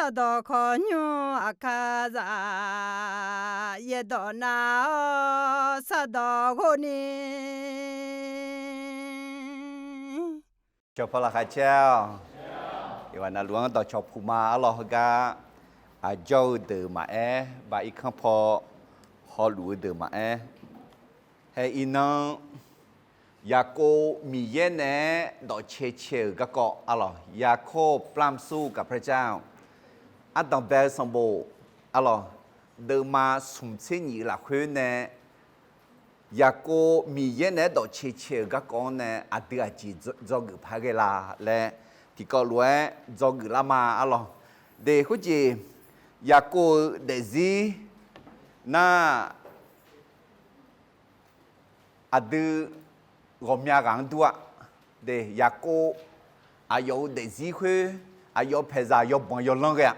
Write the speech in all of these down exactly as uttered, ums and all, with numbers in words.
Sardawq khawqnymr aqkar zaq, yaerdawq nav-awr sardawq ghov ni. Cawqpaw laqkhaq caer-awq. Iqghaq navluf-anr dawqcawq puq ma arlawr heugar, aqjawr-eu deuq maqaer, bav irkanr paw hawluf-eu deuq maqaer. Hae iqnan, Yaqkov Miqyaer naeq-aer dawqcae cae-euq garkawv arlawq, ยาโคบปล้ำสู้กับพระเจ้า ardanq bae-eu sanqbof arlawq, deuvma smq tser nyif-eu lafkhoer nae, Yaqkov Miqyaer naeq-aer dawqcae cae-euq garkawv-anr nae aqdui aqjeq dzawgeuf paq ghae la laer tiqkawv lof-aer dzawgeuf lar ma arlawq. De khoerjeq, Yaqkov-euq daefzir nar, aqdui ghawqmya ghaq-anr dur-a. De, Yaqkov aqyawf-euq daefzir khoer, aqyawf-euq paeqzaq yawbanq yawlanr ghae-a.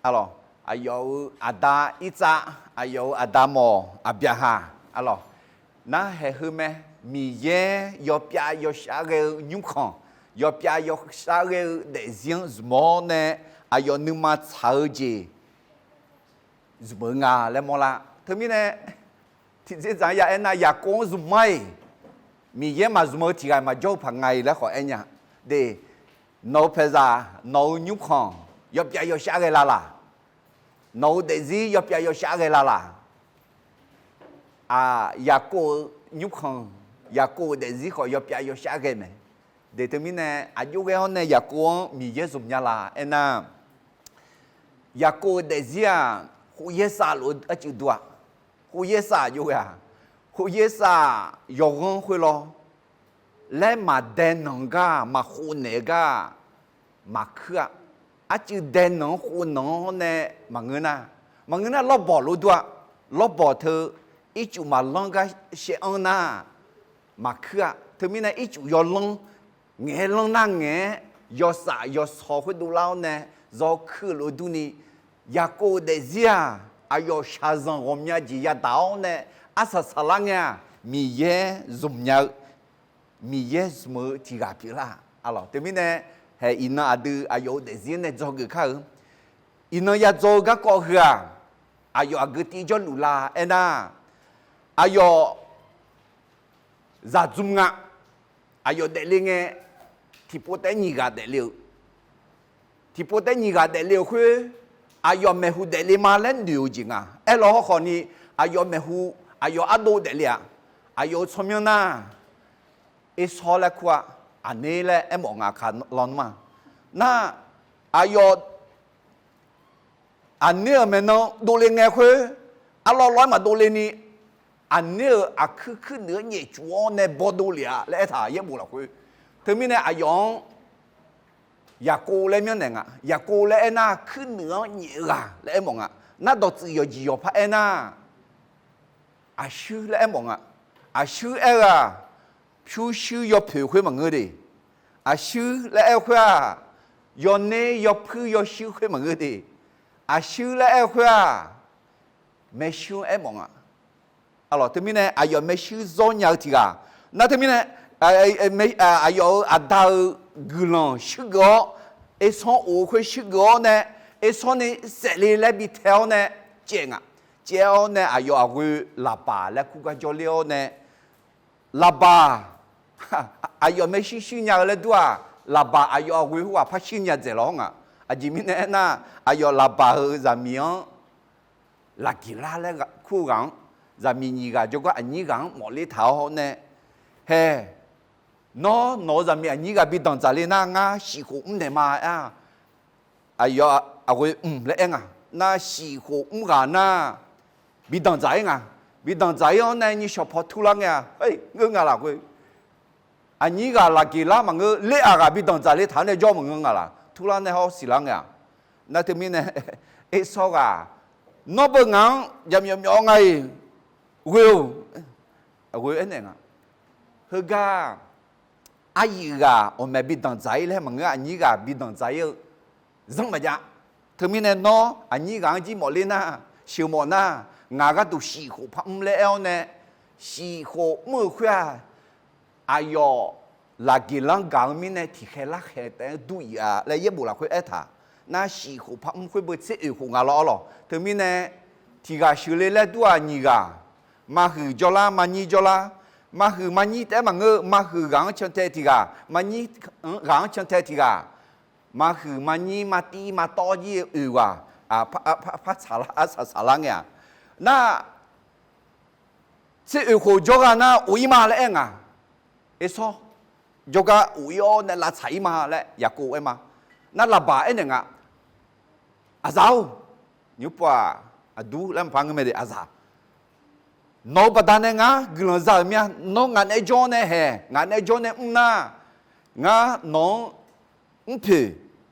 Arlawq, aqyawf-euq aqda Irtsav, aqyawf-euq aqda mawq Aqbyaqhaq, arlawq, narhaeq heu mae. Miqyaer yawpyav yawshar ghae-eu nymrkhanq, yawpyav yawshar ghae-eu daefzir-anr zmq-awr nae, aqyawf nuima tsaq-eu jeq zmq-eu nga laer mawrlar. Teumirnae, tiqdzer dzaq-anr ya aernar, Yaqkov-anr zmq mar-iq, Miqyaer maqzmq-eu tiq ghaq maqjawr-eu paq nga-iq laer khawf aernya. De, nawq-euq paeqzaq, nawq-euq nymrkhanq yawpyav yawshar ghae la laq? Nawq-euq daefzir yawpyav yawshar ghae la laq? Aq, Yaqkov-euq nymrkhanq, Yaqkov-euq daefzir khawf yawpyav yawshar ghae mae. De, teumirnae aqjox ghae-awr nae Yaqkov-anr Miqyaer zmq nya la aernar, Yaqkov-euq daefzir-aq, khof yaer sav lof-eu arcuiv dur-a. Khof yaer sav aqjox ghae-aq, khof yaer sav yawghanr khoer lawr laer maqdae nanq-eu gar, maqkhov naeq-eu gar maqkuir-a. Arcuiv dae nanq-anr khov nanq-awr nae maqngeur nar, maqngeur nar lawrbawq lof dur-a. Lawrbawq teu ircuf maqlanr gar shaev anr nar maqkuir-a. Teumirnae ircuf yawlanr, ngaeq-aer lanr nar ngaeq-aer yawsaf yawsawq khoerdov lar-awr nae zawr kuir-eu lof durni, Yaqkov-euq daefzir-aq, aqyawf shaqzanq ghawqmya jeq yadaq-awr nae arsaq saqlar ngae-aq, Miqyaer zmq nya-eu, Miqyaer zmq-eu tiq ghaq pyeuflar. Arlawq, teumirnae, hae iqnan aqdui aqyawf-euq daefzir nae dzawgeuf kar-eu. Iqnan ya dzaw-eu garkawv heu-aq, aqyawf aqgeu tiv jawrluf la aernar, aqyawf zaqdzmr nga. Aqyawf daefle ngae, tiqpov taef-aer nyiq ghaq daefle-eu, tiqpov taef-aer nyiq ghaq daefle-euq khoer, aqyawf maeqhu daefle ma laer noeq-eu jeq nga. Aerlawq hawrkhawf ni, aqyawf maeqhu, aqyawf ardov daefle-aq, aqyawf-euq tsawrmyanr nar, Ersawr laer kur-a, aqner laer aermawf nga, aqkaq lawnmr-a. Nar, aqyawf aqner-euq maeqnan dovle ngae khoer, arlawr lawr-aer maqdov le ni, aqner-euq aqkuir kuirnuiq-anr nyaefcuf-awr nae bawdov lef-a laer aertaq yaerbof lafkhoer. Teumirnae aqyawf-anr Yaqkov laer myanrnaeq nga. Yaqkov laer aernar, kuirnuiq-anr nyaef-eu ghaq laer aermawf nga. Nar dawqtsuif yawqjeq yawqpar aernar, aqshuir laer aermawf nga. Aqshuir aer-eu-aq, pyurshuir yawpoeq khoer maqngeur de. Aqshuir laer aer-eu khoer-aq, yawner yawpuir yawshuir khoer maqngeur de. Aqshuir laer aer-eu khoer-aq, maershuir aermawf nga. Arlawq, teumirnae aqyawf maershuir zawr nya-eu tiq ghaq. Nar teumirnae, aqyawf-euq aqda-euq guiqlanq shuirgeuf-awr, Ersawr of-eu khoer shuirgeuf-awr nae, Ersawr ni saefle laer bi tae-awr nae, caev nga. Caev-awr nae aqyawf aqghoe Laqbaq laer kur gar jawrler-awr nae, Laqbaq, aqyawf maershuir shuir nya-eu laer dur-aq, Laqbaq aqyawf aqghoe khoerghaq par shuir nya dzaeq lawr nga. Aqjeq mirnae aernar, aqyawf Laqbaq-euq zaqmiq-anr Laqgeqlar laer kur-eu ghaq-anr, zaqmiq nyiq ghaq jawrgar aqnyir ghaq-anr mawfler taq-awr nae, hae, nawr nawq-euq zaqmiq aqnyir ghaq bi danqdzaq le nar, ngar shif khof mr naeq ma aer-a. Aqyawf aqghoe mq laer aer nga. Nar shif khof mr ghaq nar, bi danqdzaq-ir nga. Bi danqdzaq-ir-awr nae nymrshawq paw turlar ngae-aq, ngeur nga lafkhoer. Aqnyir ghaq Laqgeqlar maqngeur, ler-aq ghaq bi danqdzaq le taq-anr nae jawr maqngeur nga laq, turlar nae hawr siqlar ngae-aq. Nar teumirnae, Ersawr ghaq, nawr beu ngaq-anr jaqmyawf myawf nga-iq, ghoe-or, ghoe aernaeq nga. Heugar aryuif ghaq awqmaeq bi danqdzaq-ir laer maqngeur, aqnyir ghaq bi danqdzaq-ir-eu zanr maqjav. Teumirnae nawr aqnyir ghaq-anr jir mawfler nar, sheuqmawf nar, ngaq gharduq shif khof par mr laer aer-awr nae, shif khof mr-euq khoer-aq, aqyawf Laqgeqlar gaq-eu mirnae tiqkhaeq larkhaeq taef-aer dur-iq-a laer yaerbof lafkhoer aertaq. nar shif khof par mr khoer beu tser oeq khof nga lawr-awr lawq. Teumirnae tiq ghaq sheuqle laer dur-aq nyiq ghaq, maqhuiq jawrlar maqnyir jawrlar, maqhuiq maqnyir taef-aer maqngeur, maqhuiq ghaq-anr cantae tiq ghaq, maqnyir ghaq-anr cantae tiq ghaq, maqhuiq maqnyir maqtiv maqtawv jir-eu oeq ghaq, par tsaqlar arsaq saqlar ngae-aq, nar tser oeq khof jawr gha nar of-ir ma laer aer nga. Ersawr jawrgar of-ir-awr nae lavtsaq-ir ma laer Yaqkov aer ma. Nar Laqbaq aernaeq nga, aqzaq-or, nymrpov-aq, aqdur laer maqpar ngeur mae de, aqzaq, nawq-eu baqdanae ngar guiqlanq za-euq mir-a. Nawr ngaq naeq-aer jawr-awr nae haeq, ngaq naeq-aer jawr nae mr nar, ngar nawq-anr mrpoeq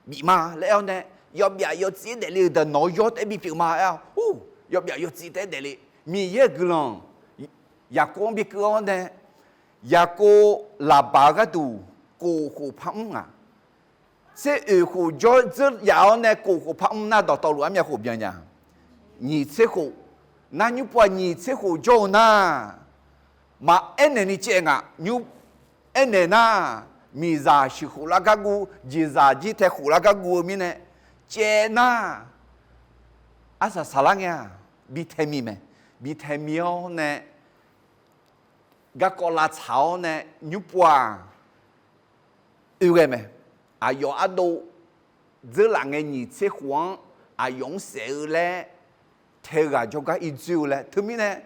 bif ma laer aer-awr nae, yawbyaf yawtsif-aer daefle-euq deuq nawq-eu yawr taef-aer bipyeuf ma aer-awr, yawbyaf yawtsif taef-aer daefle. Miqyaer-euq guiqlanq Yaqkov-anr bikeuv-awr nae, Yaqkov Laqbaq-eu gharduq kof khof par mr nga. Tser oeq khof jawr dzeur yaf-awr nae kof khof par mr nar dawqtawvluf armyav khof byan nya. Nyiq tser khof, nar nymrpov-aq nyiq tser khof jawr-eu nar, maqaer naeq ni caev ngaq nymr aer naeq nar, miqzaq shuiq khof lar gar guv, jeqzaq jir tae khof lar gar guv-eu mirnae, caev nar, arsaq saqlar ngae-aq, bi tae mi mae. Bi tae mi-awr nae, garkawv lavtsaq-awr nae nymrpov-aq, oe ghae mae. Aqyawf ardov dzeurlaf ngae nyiq tser khof-anr aqyawf-anr saef-eu laer tae-eu ghaq jawrgar ir dzoer-eu laer. Teumirnae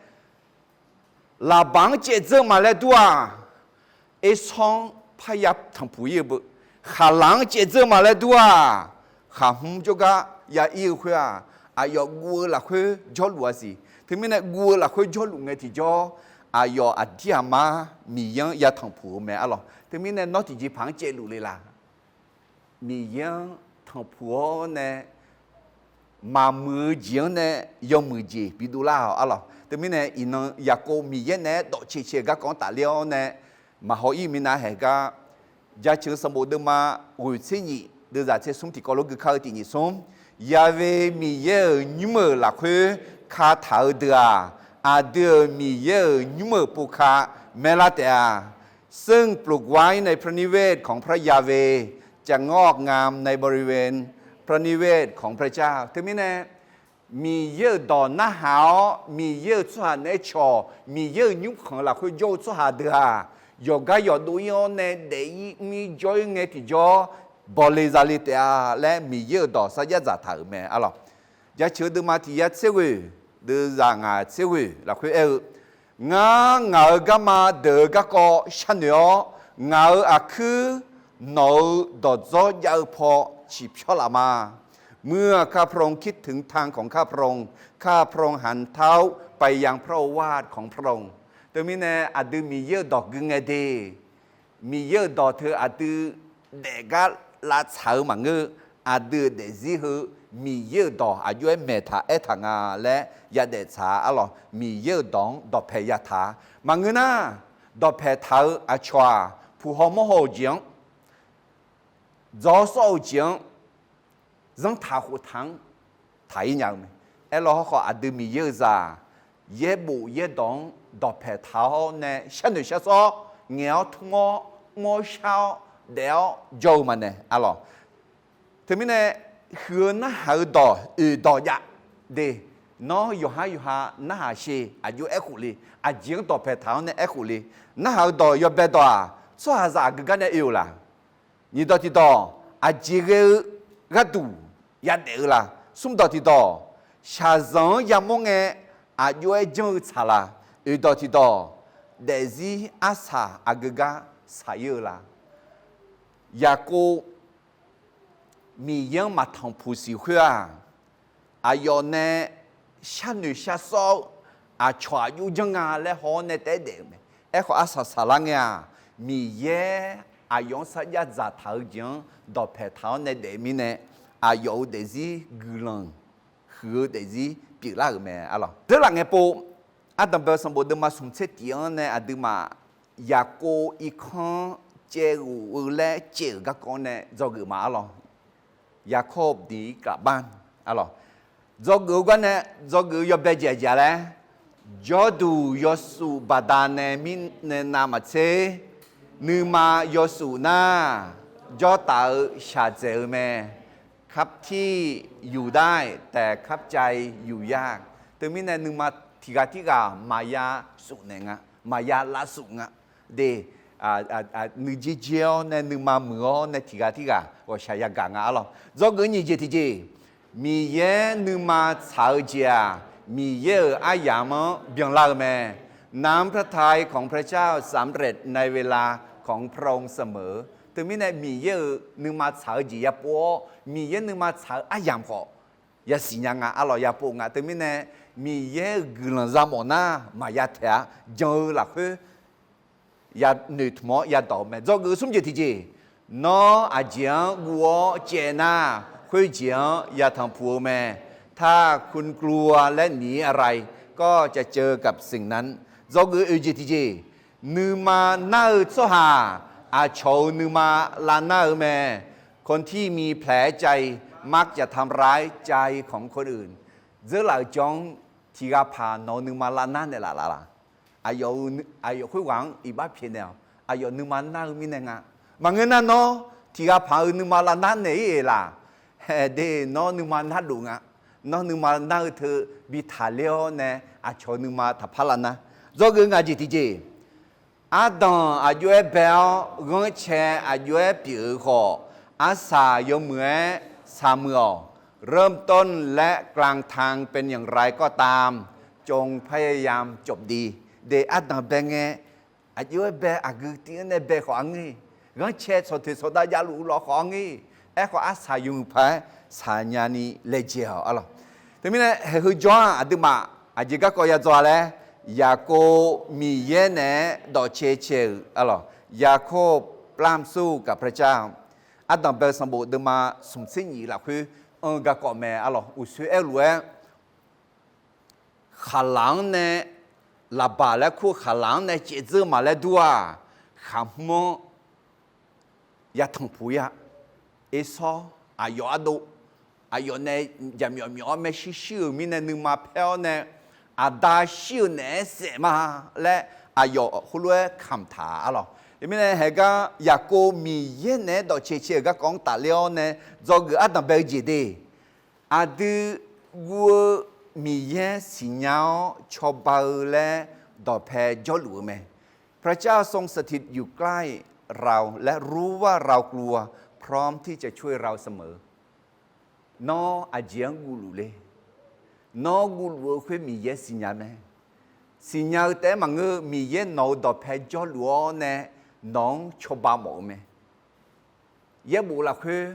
Laqbaq-anr caev dzeur ma laer dur-aq, Ersawr-anr parya tanqpuq ir-eu beu. Khaqlaq-anr caev dzeur ma laer dur-aq, khaqhmr jawrgar ya ir-eu khoer-aq, aqyawf guv-eu lafkhoer jawrluf-a siq. Teumirnae guv-eu lafkhoer jawrluf ngae tiqjawr, aqyawf aqdir aqmar Miqyaer-anr ya tanqpuq-eu mae arlawq. Teumirnae nawr tiqjeqpaq-anr caevluf le la? Miqyaer-anr tanqpuq-awr nae maqmuiq-eu jeq-anr nae yawmuiq jeq bidov lar-awq arlawq. Teumirnae iqnan Yaqkov Miqyaer naeq-aer dawqcae cae-eu garkawv-anr tafler-awr nae maqhaw ir minav haeq gar, Jaceuq-eu sanqbof deuvma ghoeq tser nyif deuvzaq tser smr tiqkawv lof gui kar-eu tiq nyif smr, Yaqve Miqyaer-euq nymr-euq lafkhoer kataq-eu deuq-aq, aqdui-euq Miqyaer-euq nymr-euq pov ka maerlar taef-a. ซึ่งปลูกไว้ในพระนิเวศของพระยาเวห์ จะงอกงามในบริเวณพระนิเวศของพระเจ้า Teumirnae Miqyaer-euq dawq narhaq-awr, Miqyaer-euq tsawrhaq naeq-aer cawq, Miqyaer-euq nymrkhanq lafkhoer jawr-eu tsawrhaq deuq-aq, yawqgar yawqdov ir-awr nae daef-ir mr-ir jawr-ir ngae tiqjawr, bawle zale taef-a laer Miqyaer-euq dawq sarjax dzaqtaq-euq mae arlawq. Jaceuq-eu deuvma tiq yar tser ghoeq deuvzaq ngaq tser ghoeq lafkhoer aer-eu, Ngar ngaq-euq garma deuq-eu garkawv sharnoeq-awr, ngaq-euq aqkuir nawq-euq dawqdzawr jav-eu paw ciqpyawr laf ma. เมื่อข้าพระองค์คิดถึงทางของข้าพระองค์ ข้าพระองค์หันเท้าไปยังพระโอวาทของพระองค์ Teumirnae aqdui Miqyaer-euq dawq gui ngae de, Miqyaer-euq dawq teu aqdui daef gar lavtsaq-eu maqngeur. Aqdui-euq daefzir heu Miqyaer-euq dawq aqjox-aer maeqtaq aertaq nga laer yadaef tsaq-a arlawq. Miqyaer-euq dawq-anr dawqpae yataq-a. Maqngeur nar, dawqpae taq-eu aqcawq-aq, puq haw mawr haw-euq jeq-anr, dzawr sawr-euq jeq-anr, zanrtaq khoftaq-anr taq-ir nya-eu mae. Aerlawr hawrkhawf aqdui Miqyaer-euq zaq yaerbof yaerdawq-anr dawqpae taq-awr nae sharnoeq shar sawr ngaeq-awr tmr-awr mr-awr shar-awr daef-awr jawr-eu maqnaeq arlawq. Teumirnae huiq-eu narhaq-eu dawq oeq dawq jav de. Nawr yawqhar yawqha narhaq sher aqjox-aer khof le. Aqjeq-anr dawqpae taq-awr nae aerkhof le. Narhaq-eu dawq yawbae dawq-aq, tsawrhaqzaq aqgeu gar nae oe-euq laq? Nyiq dawq tiq dawq, aqjeq ghae-eu gharduq yadaef-eu laq? Smr dawq tiq dawq, shaqzanq-anr yamawr ngae aqjox-aer janr-eu tsaq laq? Oeq dawq tiq dawq, daefzir arsaq aqgeu gar saq-ir-eu laq? Yaqkov Miqyaer-anr maqtanqpuq siq khoer-aq, aqyawf nae sharnoeq shar sawr-eu aqcawq aqjox janr nga laer haw-awr nae taef-aer daef-euq mae. Aerkhawf arsaq saqlar ngae-aq, Miqyaer aqyawf-anr sarjax dzaqtaq-eu jeq-anr dawqpae taq-awr nae daef mirnae, aqyawf-euq daefzir guiqlanq huiq-eu daefzir pyeuflar-euq mae arlawq. Dzeurlaf ngae pov, ardanqbae-eu sanqbof deuvma smq tser tif-anr nae aqduimaf Yaqkov irkanr caevghof-eu laer caev-euq garkawv nae dzawgeuf ma arlawq. ยาโคบหนีกลับบ้าน arlawq. Dzawgeuf-eu gar nae, dzawgeuf-eu yawbae jaeq jaeq laer, jawrduq yawsuf baqdanae mirnae navmaqtser, nuima yawsuf nar, jawrtaf-eu shaqdzaeq-eu mae. ครับที่อยู่ได้ แต่ครับใจอยู่ยาก Teumirnae nuima tiq ghaq tirghaq maqya sufnaeq nga, maqya lavsuf nga. De, nuijeq jeq-awr nae nuima muiq-awr nae tiq ghaq tirghaq ghawqshaq yagaq nga arlawq. Dzawgeuf nyiq jeq tiqjeq, Miqyaer nuima tsaq-eu jeq-aq, Miqyaer-euq aryamq-anr byanlar-eu mae. น้ำพระทัยของพระเจ้าสำเร็จในเวลาของพระองค์เสมอ Teumirnae Miqyaer-euq nuima tsaq-eu jeq yapov-awr, Miqyaer nuima tsaq-eu aryamq khawf yasiq nya nga arlawq, yapov nga. Teumirnae Miqyaer-euq guiqlanq yamawf nar maqya taeq-a. Jan-eu lafkhoer yanoeq tmq-awr yadawq-eu mae. Dzawgeuf smr jeq tiqjeq, Nawr aqjeq-anr guv-awr caev nar, khoerjeq-anr yatanq puq-eu mae. ถ้าคุณกลัวและหนีอะไร ก็จะเจอกับสิ่งนั้น Dzawgeuf oeq jeq tiqjeq, Nuima nar-eu tsawrhaq aqcawq-euq nuima lavnar-eu mae. คนที่มีแผลใจมักจะทำร้ายใจของคนอื่น Dzeurlaf-euq jawr-anr tiq ghaq paq nawq-eu nuima lavnar naeqlaf laf laq? Aqyawf khoerghaq-anr iqbax pyaeqnaeq-awq. Aqyawf nuima nar-eu mirnae nga. Maqngeur nar nawr tiq ghaq paq-euq nuima lavnar naeq-ir-eq laq? Haeq de, nawr nuima nardof nga. Nawr nuima nar-eu teu bi taqler-awr nae aqcawq nuima taqpar lavnar. Dzawgeuf ngaq jeq tiqjeq, Ardanq aqjox-aer bae-awr ghanrcae aqjox-aer pyeuf-eu khawf, arsaq yawmuiq-aer saqmuiq-awq. เริ่มต้นและกลางทางเป็นอย่างไรก็ตาม จงพยายามจบดี De, ardanq bae ngae, aqjox-aer bae, aqgeu tiv-anr nae bae khawf arngeur-iq, ghanrcae tsawqtoeq tsawqdav javluf-eu lawq khawf arngeur-iq, aerkhawf arsaq yawmuiq paq-aer saqnya ni laejae-awq arlawq. Teumirnae haeq heu jawr-aq aqduimaf aqjeq garkawv yadzaw-a laer, Yaqkov Miqyaer naeq-aer dawqcae cae-euq arlawq. อย่าโคบปล้ำสู้กับพระเจ้า Ardanq bae-eu sanqbof deuvma smq tser nyif lafkhoer anr-eu garkawv mae arlawq. Uqsoer aer-eu lof-aer, khaqlaq-anr nae, laqbaq laer kur-eu khaqlaq-anr nae caevdzeur ma laer dur-aq, khaqhmr-anr yatanq puq-ir-a. Ersawr, aqyawf ardov, aqyawf nae jaqmyawf myawf-awr maershuir shuir-euq mirnae nuima paer-awr nae, aqda shir-eu naeq-aer saef ma laer aqyawf heulof-aer kamq taq arlawq. Teumirnae haeq gar Yaqkov Miqyaer naeq-aer dawqcae cae-euq garkawv-anr tafler-awr nae dzawgeuf ardanq bae-eu jeq de, aqdui guv-eu Miqyaer siqnya-awr cawba-eu laer dawqpae jawrluf-eu mae. พระเจ้าทรงสถิตอยู่ใกล้เราและรู้ว่าเรากลัว พร้อมที่จะช่วยเราเสมอ Nawr aqjeq-anr guvluf le? Nawr guvluf-eu khoer Miqyaer siqnya mae. Siqnya-eu taef-aer maqngeur, Miqyaer nawq-euq dawqpae jawrluf-awr nae nawq-anr cawba mawf-eu mae. Yaerbof lafkhoer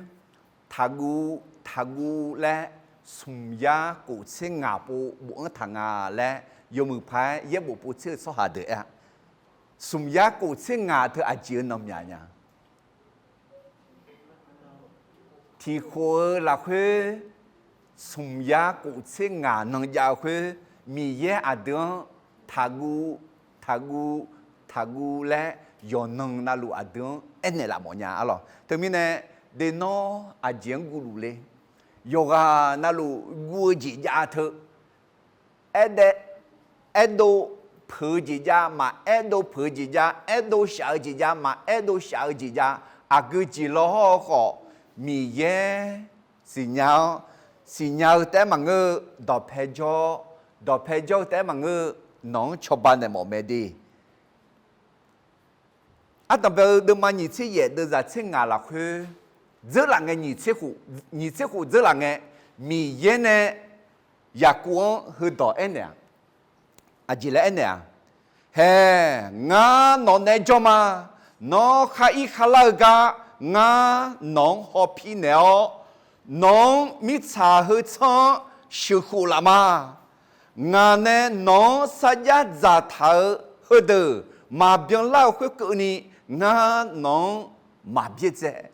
taqguv taqguv laer smq yar kof tser ngaq pov bof-anr taq nga laer yawmuiq paq-aer yaerbof pov tser-eu tsawrhaq deuq aer-a. Smq yar kof tser ngaq teu aqjeq-eu nanq myaq nya? Tiqkhof-eu lafkhoer smq yar kof tser ngaq nan jav-eu khoer, Miqyaer aqdui-anr taqguv taqguv taqguv laer yawqnan navluf aqdui-anr aernaeq laf mawf nya arlawq. Teumirnae, de nawr aqjeq-anr guvluf le? Yawqghaq navluf guv-eu jeq jav teu, aer dae, aerdov peuq-eu jeq jav, maqaerdov peuq-eu jeq jav, aerdov shaf-eu jeq jav, maqaerdov shaf-eu jeq jav, aqgeu jeq law hawr-eu khawf, Miqyaer siqnya-awr, siqnya-eu taef-aer maqngeur-eu, dawqpae jawr, dawqpae jawr-eu taef-aer maqngeur-eu, nawq-anr cawba naeq mawf mae de. Ardanq bae-eu deuvma nyiq tser yaef deuvzaq tser ngaq lafkhoer dzeurlaf ngae, nyiq tser khof dzeurlaf ngae, Miqyaer nae Yaqkov-anr heudawq aernaeq-aq, aqjeq laer aernaeq-aq, Haeq, ngar nawq naeq-aer jawr ma. Nawr khar ir khar lar-eu gar ngar nawq-anr hawpir naeq-awr, nawq-anr mirtsaq heu tsanr-anr sheuqkhof laf ma. Ngaq nae nawq-anr sarjax dzaqtaq-eu heudeuq maqbyan lar-eu khoerkeuvni, ngar nawq-anr maqbyaerdzae.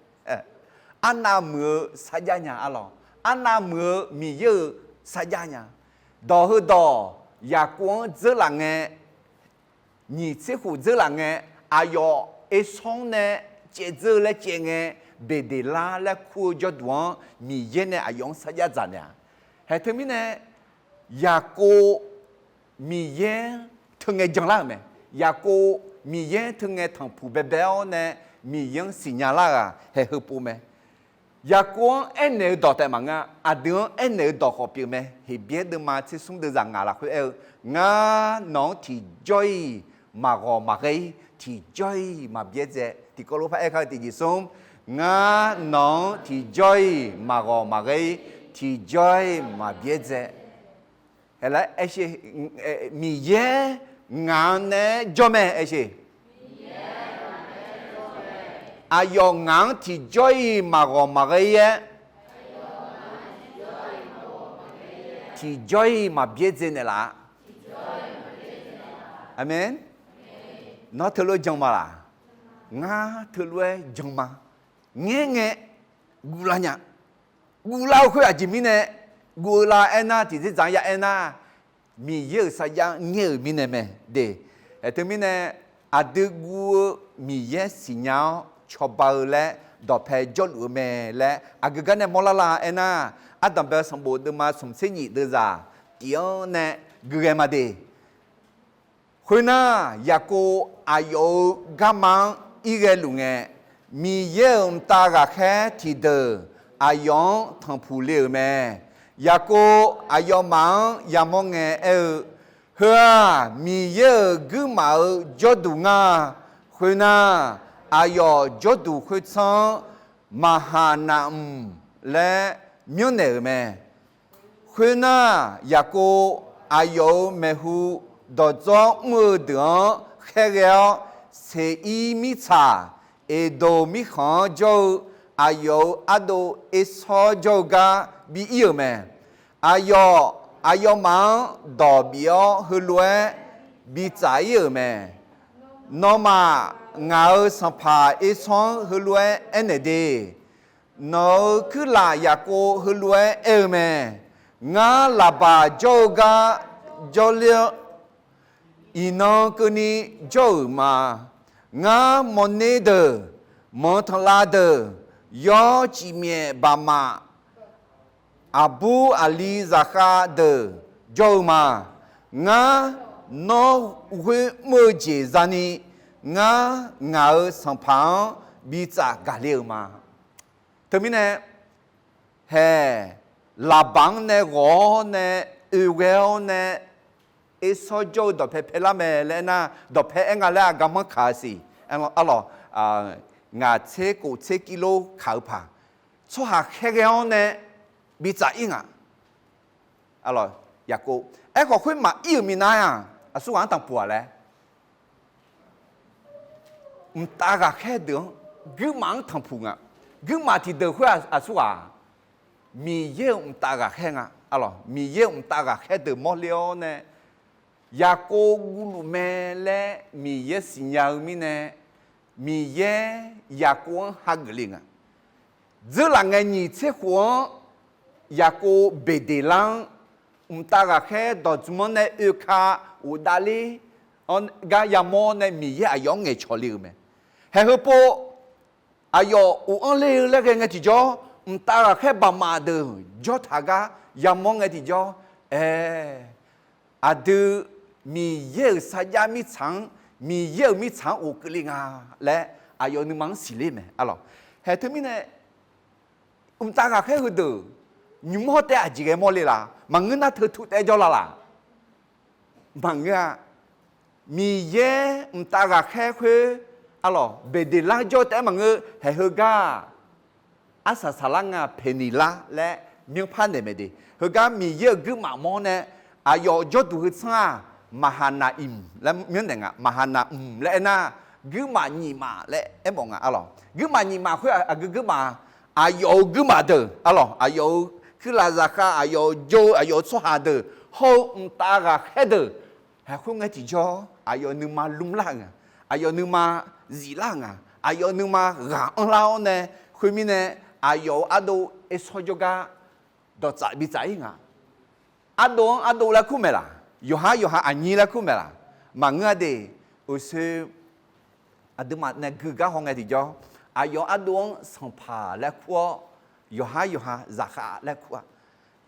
Arnav muiq-eu sarjax nya arlawq. Arnav muiq-eu Miqyaer-euq sarjax nya. Dawq heudawq Yaqkov-anr dzeurlaf ngae, nyiq tser khof dzeurlaf ngae, aqyawf Ersawr-anr nae caevdzeur laer caev ngae, Beqdeqlar laer kur-eu jawrduq-anr Miqyaer nae aqyawf-anr sarjax dzaq naeq-aq. Haeq teumirnae, Yaqkov Miqyaer teu ngae janlar-euq mae. Yaqkov Miqyaer teu ngae tanqpuq baebae-awr nae Miqyaer-anr siqnya lar-euq-aq, haeq heupov mae. Yaqkov-anr aernaeq-eu dawq taef maqngeur-a. Aqdui-anr aernaeq-eu dawq khawf pyeuf mae. Heqbyaer deuvma tser smr deuvzaq ngaq lafkhoer aer-eu, Ngar nawq-anr tiqjawr-iq maqghawq maqghae-ir, tiqjawr-iq maqbyaerdzae. Tiqkawv lof par aer kar-eu tiqjeq smr, Ngar nawq-anr tiqjawr-iq maqghawq maqghae-ir, tiqjawr-iq maqbyaerdzae. Haeq laer aer sher, Miqyaer ngaq-anr nae jawr mae aer sher. Aqyawf ngaq-anr tiqjawr-iq maqghawq maqghae-ir-aer, tiqjawr-iq maqbyaerdzae naeqlaf-a. Aqmeq. Nawr teulof-aer jan ma laq? Ngar teulof-aer jan ma. Ngaer ngae guvlar nya. Guvlar-eu khoer aqjeq mirnae guv-eu la aernar, tiqdzer dzaq-anr ya aernar, Miqyaer-euq sarjax ngaer-euq mirnae mae de. Aerteumirnae aqdui guv-eu Miqyaer siqnya-awr cawba-eu laer dawqpae jawrluf-eu mae laer aqgeu gar nae mawrlar la aernar, Ardanqbae-eu sanqbof deuvma smq tser nyif deuvzaq tif-anr nae gui ghae ma de. Khoernar, Yaqkov aqyawf-euq garma-anr ir ghae luf ngae, Miqyaer-euq mqtav ghaqkhaer tiqdeuq aqyawf-anr tanqpuq le-euq mae. Yaqkov aqyawfmaf-anr yamawr ngae aer-eu, Heu-aq, Miqyaer-euq guirmaf-euq jawrduq ngar. Khoernar, aqyawf jawrduq khoertsanr-anr Maqhaqnaq-mq laer myanrnaeq-euq mae. Khoernar, Yaqkov aqyawf-euq maeqhu dawqdzawr mr-eu deuq-anr khaerghae-awr, Seqir mirtsaq Eqdoq mirkhanq-anr jawr-eu aqyawf-euq ardov Ersawr jawr-eu gar bi ir-euq mae. Aqyawf, aqyawfmaf-anr dawq bif-awr heulof-aer bi tsaf ir-euq mae. Nawmaf, ngaq-euq sanqpaq Ersawr-anr heulof-aer aernaeq de. Nawq-euq kuirlaf Yaqkov heulof-aer aer-eu mae. Ngar Laqbaq jawr-eu gar jawrler-awr, iqnan keuvni jawr-euq ma. Ngar mawrner deuq, manq tanqlav deuq, yawr cifmyaef baqmaf, aqbur aqli zaqkhav deuq jawr-eu ma. Ngar nawr ghoer mr-eu jeq zani, ngar ngaq-euq sanqpaq-anr bi tsaf gaqler-euq ma. Teumirnae, haeq, Laqbaq-anr nae ghawq-awr nae, oe ghae-awr nae, Ersawr jawr-eu dawqpae paelar mae laer aernar, dawqpae aer nga laer-aq garmanr kaq-eu siq. Arlawq, ngaq tser kof tser kir lor kaq-eu paq. Tsawrhaq khaerghae-awr nae bi tsaf ir nga. Arlawq, Yaqkov. Aerkhawf khoermaf ir-euq minav-aq, aqsurghaq-anr tanqpuq-aq laer. Mqtav ghaqkhaer deuq-anr, guirmaf-anr tanqpuq nga. Guirmaf tiqdeuq khoer-aq, aqsurghaq, Miqyaer-euq mqtav ghaqkhaer nga. Arlawq, Miqyaer-euq mqtav ghaqkhaer deuq mawrler-awr nae, Yaqkov guvluf mae laer Miqyaer siqnya-eu mirnae, Miqyaer Yaqkov-anr hageuf le nga. Dzeurlaf ngae nyiq tser khof-anr, Yaqkov Beqdeqlar-anr mqtav ghaqkhaer dawqdzmq-anr nae oeka ghofdav ler-awr gar yamawr nae Miqyaer aqyawf-anr ngaeqcawq le-euq mae. Haeq heupov aqyawf of-anr ler-eu laer ghae ngae tiqjawr, mqtav ghaqkhaer baqmaf deuq jawr taq gar yamawr ngae tiqjawr, ae, aqdui Miqyaer-euq sarjax mirtsaq-anr, Miqyaer-euq mirtsaq-anr of keuvle nga laer aqyawf nuima-anr siqler mae. Arlawq, haeq teumirnae, mqtav ghaqkhaer heudeuq nymr-awr taef-aer aqjeq ghae mawrle laf? Maqngeur nar teu tu taef-aer jawrlar laf? Maqngeur-a. Miqyaer mqtav ghaqkhaer khoer, arlawq, Beqdeqlar jawr taef-aer maqngeur, haeq heugar-aq, arsaq saqlar nga Peqniqlar laer myanrpar naeq mae de. Heugar Miqyaer-euq guirmaf mawr nae, aqyawf jawrduq heu tsanr-aq, Maqhaqnaq-imq laer myanrnaeq nga. Maqhaqnaq-mq laer aernar, guirmaf nyiq maf laer aermawf nga. Arlawq, guirmaf nyiq maf khoer aqgeu guirmaf, aqyawf-euq guirmaf deuq, arlawq, aqyawf-euq kuirlaf zaqkhav, aqyawf-euq jawr-eu, aqyawf-euq tsawrhaq deuq hawr-eu mqtav ghaqkhaer deuq, haeq khoerngae tiqjawr aqyawf nuima lmrlar-euq nga. Aqyawf nuima ziflar-euq nga. Aqyawf nuima ghaq anrlar-awr nae, khoermirnae, aqyawf-euq ardov Ersawr jawrgar dawqtsaf bitsaf ir nga. Ardov-anr ardov laer kur maeq laf? Yawqhar yawqha aqnyir laer kur maeq laf? Maqngeur-a de. Uqshoe aqduimaf nae gui gar hawngae tiqjawr, aqyawf ardov-anr sanqpaq laer kur-awr, yawqhar yawqha zaqkhav laer kur-a.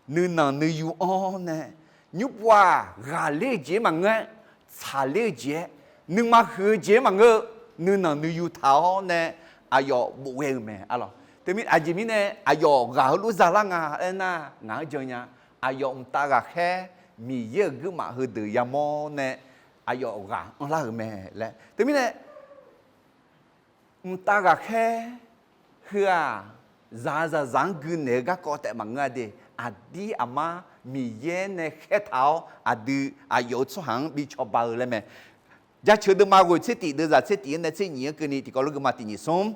Nuinanq nuiyu anr-awr nae, nymrpov-aq ghaqler-eu jeq-aer maqngeur-aer, tsaqler-eu jeq-aer, nuima huiq-eu jeq-aer maqngeur-eu, nuinanq nuiyu taq-awr nae aqyawf bofghae-eu mae, arlawq. Teumirnae aqjeq mirnae aqyawf ghaq heulof zalar nga aernar, ngaq-anr jan nya. Aqyawf mqtav ghaqkhaer Miqyaer-euq guirmaf heudeuq yamawr nae aqyawf ghaq anrlar-euq mae laer. Teumirnae mqtav ghaqkhaer heu-aq, zaqzaqzaq-anr gui naeq-eu garkawv taef maqngeur-a de. Aqdir aqmar Miqyaer nae khaertaq-awr aqdui aqyawf-euq tsawrhaq-anr bi cawba-eu laer mae. Jaceuq deuvma ghoeq tser tif deuvzaq tser tif-anr nae tser nyif-anr keuvni tiqkawv lof geufma tiq nyif smr.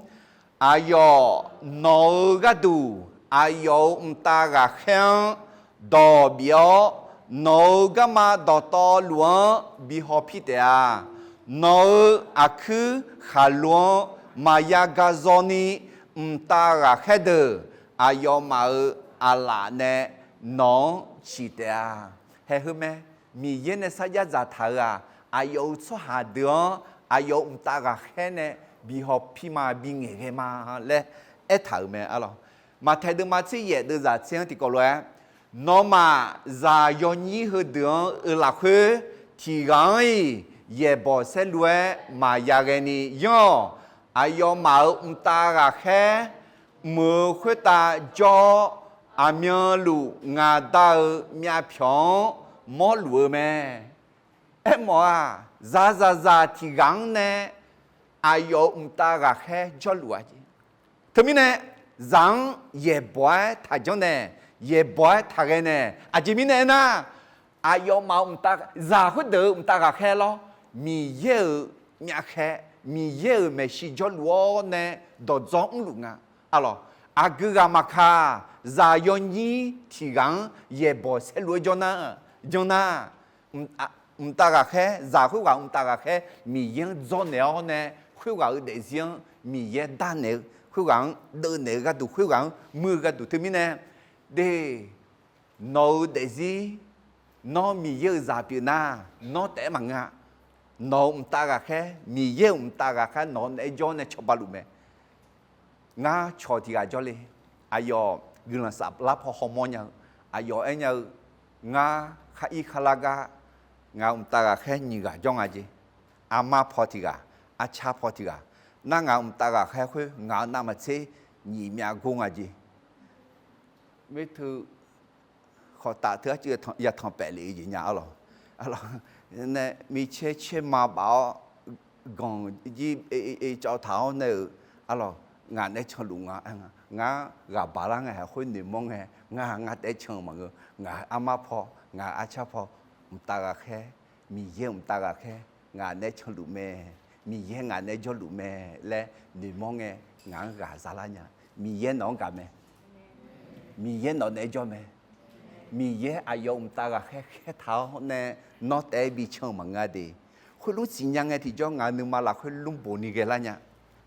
Aqyawf nawq-eu gharduq aqyawf-euq mqtav ghaqkhaer-anr dawq bif-awr, nawq-euq garma dawqtawvluf-anr bi hawpir taef-a. Nawq-euq aqkuir khaqlo-anr maqya ga zawni, mqtav ghaqkhaer deuq aqyawfmaf-euq aqlaf nae nawq-anr ciq taef-a. Haeq heu mae. Miqyaer nae sarjax dzaqtaq-euq-aq, aqyawf-euq tsawrhaq deuq-anr aqyawf-euq mqtav ghaqkhaer nae bi hawpir ma, bi ngaeqghae ma laer aertaq-euq mae arlawq. Maqtaeq deuvma tser yaef deuvzaq tser-anr tiqkawv lof-aer, nawmaf zaq yawnyir heudeuq-anr-eu lafkhoer tiq ghaq-anr-iq yaeqbawq saerlu-aer maqya ghaeni yanr-awq. Aqyawfmaf-euq mqtav ghaqkhaer mq-euq khoertav jawr-awr, aqmyanluf ngaq Da-euq myavpyawq-anr mawrluf-eu mae. Aermawf-aq, zaqzaqzaq tiq ghaq-anr nae aqyawf-euq mqtav ghaqkhaer jawrluf-a jeq. Teumirnae zaq-anr yaeqbawq-aer taqjanr nae, yaeqbawq-aer taqghae nae, aqjeq mirnae aernar, aqyawfmaf-euq mqtav, zaq khoerdeuq-euq mqtav ghaqkhaer lawr, Miqyaer-euq myavkhaer, Miqyaer-euq maeqshi jawrluf-awr nae dawqdzawr mrluf nga. Arlawq, aqgeu ghaq maqkaq, zaq yawnyir tiq ghaq-anr yaeqbawq saerlu-aer janr nar, janr nar, mqtav ghaqkhaer, zaq khoerghaq-euq mqtav ghaqkhaer Miqyaer-anr dzawrnaeq-awr nae, khoerghaq-euq daefzir-anr Miqyaer darnaeq-eu, khoerghaq-anr deuvnaeq-eu gharduq, khoerghaq-anr muir-eu gharduq teumirnae, de, nawq-euq daefzir, nawr Miqyaer-euq zaq pyeuf nar, nawr taef-aer maqngeur-a. Nawq-euq mqtav ghaqkhaer, Miqyaer-euq mqtav ghaqkhaer nawq-anr naeq-aer jawr nae cawba luf mae. Ngar cawq tiq ghaq jawrle. Aqyawf guiqlanq saflar paw hawmawr nya-eu, aqyawf aernya-eu, ngar khar ir khar lar gar, ngaq-euq mqtav ghaqkhaer nyiq ghaq jawr nga jeq. Armar paw tiq ghaq, arcar paw tiq ghaq. Nar ngaq-euq mqtav ghaqkhaer khoer ngaq-euq navmaqtser nyiq myav gor nga jeq. Mirteu khawf taf teu arcuiv yatanq paef lef-eu jeq nya arlawq. Nae micaer caer ma baf-awr ganq jir cawv taq-awr nae-euq arlawq, ngaq naeq-aer canluf nga. Ngar ghaq baq lar ngae haq khoer noeqmawr ngae, ngar ngar taef-aer can-eu maqngeur. Ngaq armar paw, ngaq arcar paw, mqtav ghaqkhaer, Miqyaer-euq mqtav ghaqkhaer ngaq naeq-aer canluf mae, Miqyaer ngaq naeq-aer jawrluf mae laer noeqmawr ngae, ngaq-anr ghaq zalar nya. Miqyaer nawq-anr gaq mae. Miqyaer nawq naeq-aer jawr mae. Miqyaer aqyawf-euq mqtav ghaqkhaer khaertaq-awr nae nawr taef-aer bi can-eu maqngeur-a de. Khoerlof siqnya ngae tiqjawr ngaq-euq nuima lafkhoer lmr bof ni ghae lar nya.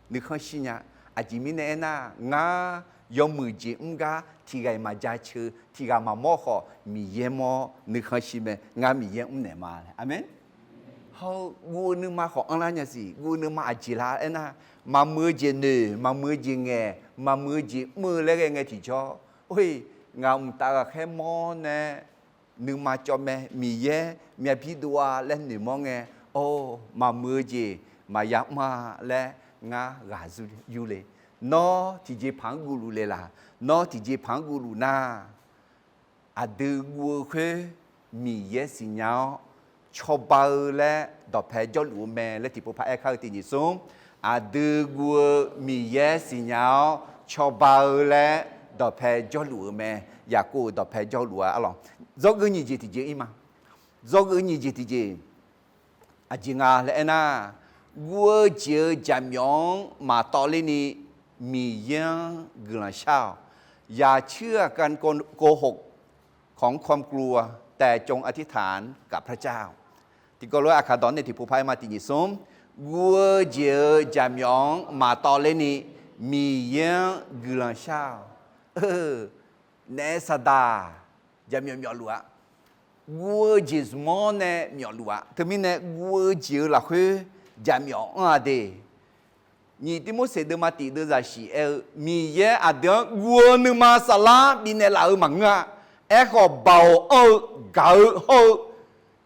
Nuikhanr shir nya. Aqjeq mirnae aernar, ngar yawmuiq jeq mr gar tiq ghaq-iq maqjaceuq, tiq ghaq maqmawr khawf, Miqyaer mawr nuikhanr shir mae. Ngar Miqyaer mrnaeq ma laer. Aqmeq. Hawr-eu guv-eu nuima khawf anrlar nya siq. Guv-eu nuima aqjeq lar aernar, maqmuiq-eu jeq noeq, maqmuiq-eu jeq ngaeq, maqmuiq-eu jeq mr-eu laer ghae ngae tiqjawr, or-e, ngaq mqtav ghaqkhaer mawr nae nuima cawv mae, Miqyaer myavbir dov-a laer noeqmawr ngae, or, maqmuiq-eu jeq maqya mr-a laer ngar ghaq yur le. Nawr tiqjeqpaq-anr guvluf le laq? Nawr tiqjeqpaq-anr guvluf nar, aqdui guv-eu khoer Miqyaer siqnya-awr cawba-eu laer dawqpae jawrluf-eu mae laer tiqpov paq-aer kar-eu tiq nyiq smr. Aqdui guv-eu Miqyaer siqnya-awr cawba-eu laer dawqpae jawrluf-eu mae. Yaqkov-euq dawqpae jawrluf-a arlawq. Dzawgeuf nyiq jeq tiqjeq ir ma. Dzawgeuf nyiq jeq tiqjeq aqjeq nga laer aernar, guv-eu jeq-eu jaqmyawf-anr maqtawvler ni Miqyaer-anr guiqlanq shar-awq. อย่าเชื่อการโกหกของความกลัว แต่จงอธิษฐานกับพระเจ้า. Tiqkawv lof-aer aqkaq dawq nae tiqpov paq-aer ma tiq nyiq smr. Guv-eu jeq-eu jaqmyawf-anr maqtawvler ni Miqyaer-anr guiqlanq shar-awq. Naef saqdaq jaqmyawf myawfluf-a. Guv-eu jeq zmq-awr nae myawfluf-a. Teumirnae guv-eu jeq-eu lafkhoer jaqmyawf anr-a de. Nyiq Tirmorseq deuvma tiq deuvzaq shiq aer-eu, Miqyaer aqdui-anr guv-eu nuima saflar bifnaeq laf-euq maqngeur-a. Aerkhawf, baoq anr-eu, gaq-eu hawr-eu,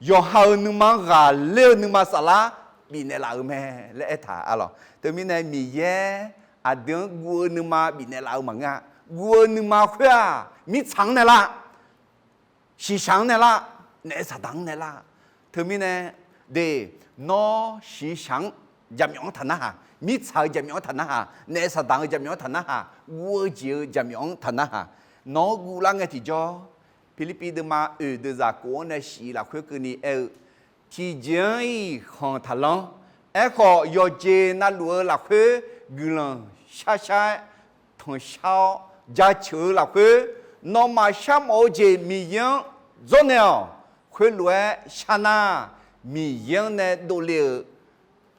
yawqha-euq nuima-anr ghaqler-eu nuima saflar bifnaeq laf-euq mae laer aertaq arlawq. Teumirnae Miqyaer aqdui-anr guv-eu nuima bifnaeq laf-eu maqngeur-a. Guv-eu nuima khoer-aq, mirtsaq-anr naeqlaf, shiqshaq-anr naeqlaf, naef saqdaq-anr naeqlaf. Teumirnae, de, nawr shiqshaq-anr jaqmyawf-anr taqnarhaq, mirtsaq-eu jaqmyawf-anr taqnarhaq, naef saqdaq-eu jaqmyawf-anr taqnarhaq, guv-eu jeq-eu jaqmyawf-anr taqnarhaq, nawq-anr guvlar ngae tiqjawr, Pirlirpiv deuvma oeq deuvzaq kof-anr nae shif lafkhoer keuvni aer-eu, tiqjeq-anr-iq khanq taqlanr. Aerkhawf, yawqjeq navluf-eu lafkhoer guiqlanq sharshar-aer tanqshar-awr jaceuq-eu lafkhoer, nawmaf sharmawf-eu jeq Miqyaer-anr dzawrnaeq-awq. Khoerlof-aer sharnar, Miqyaer-anr nae dovle-euq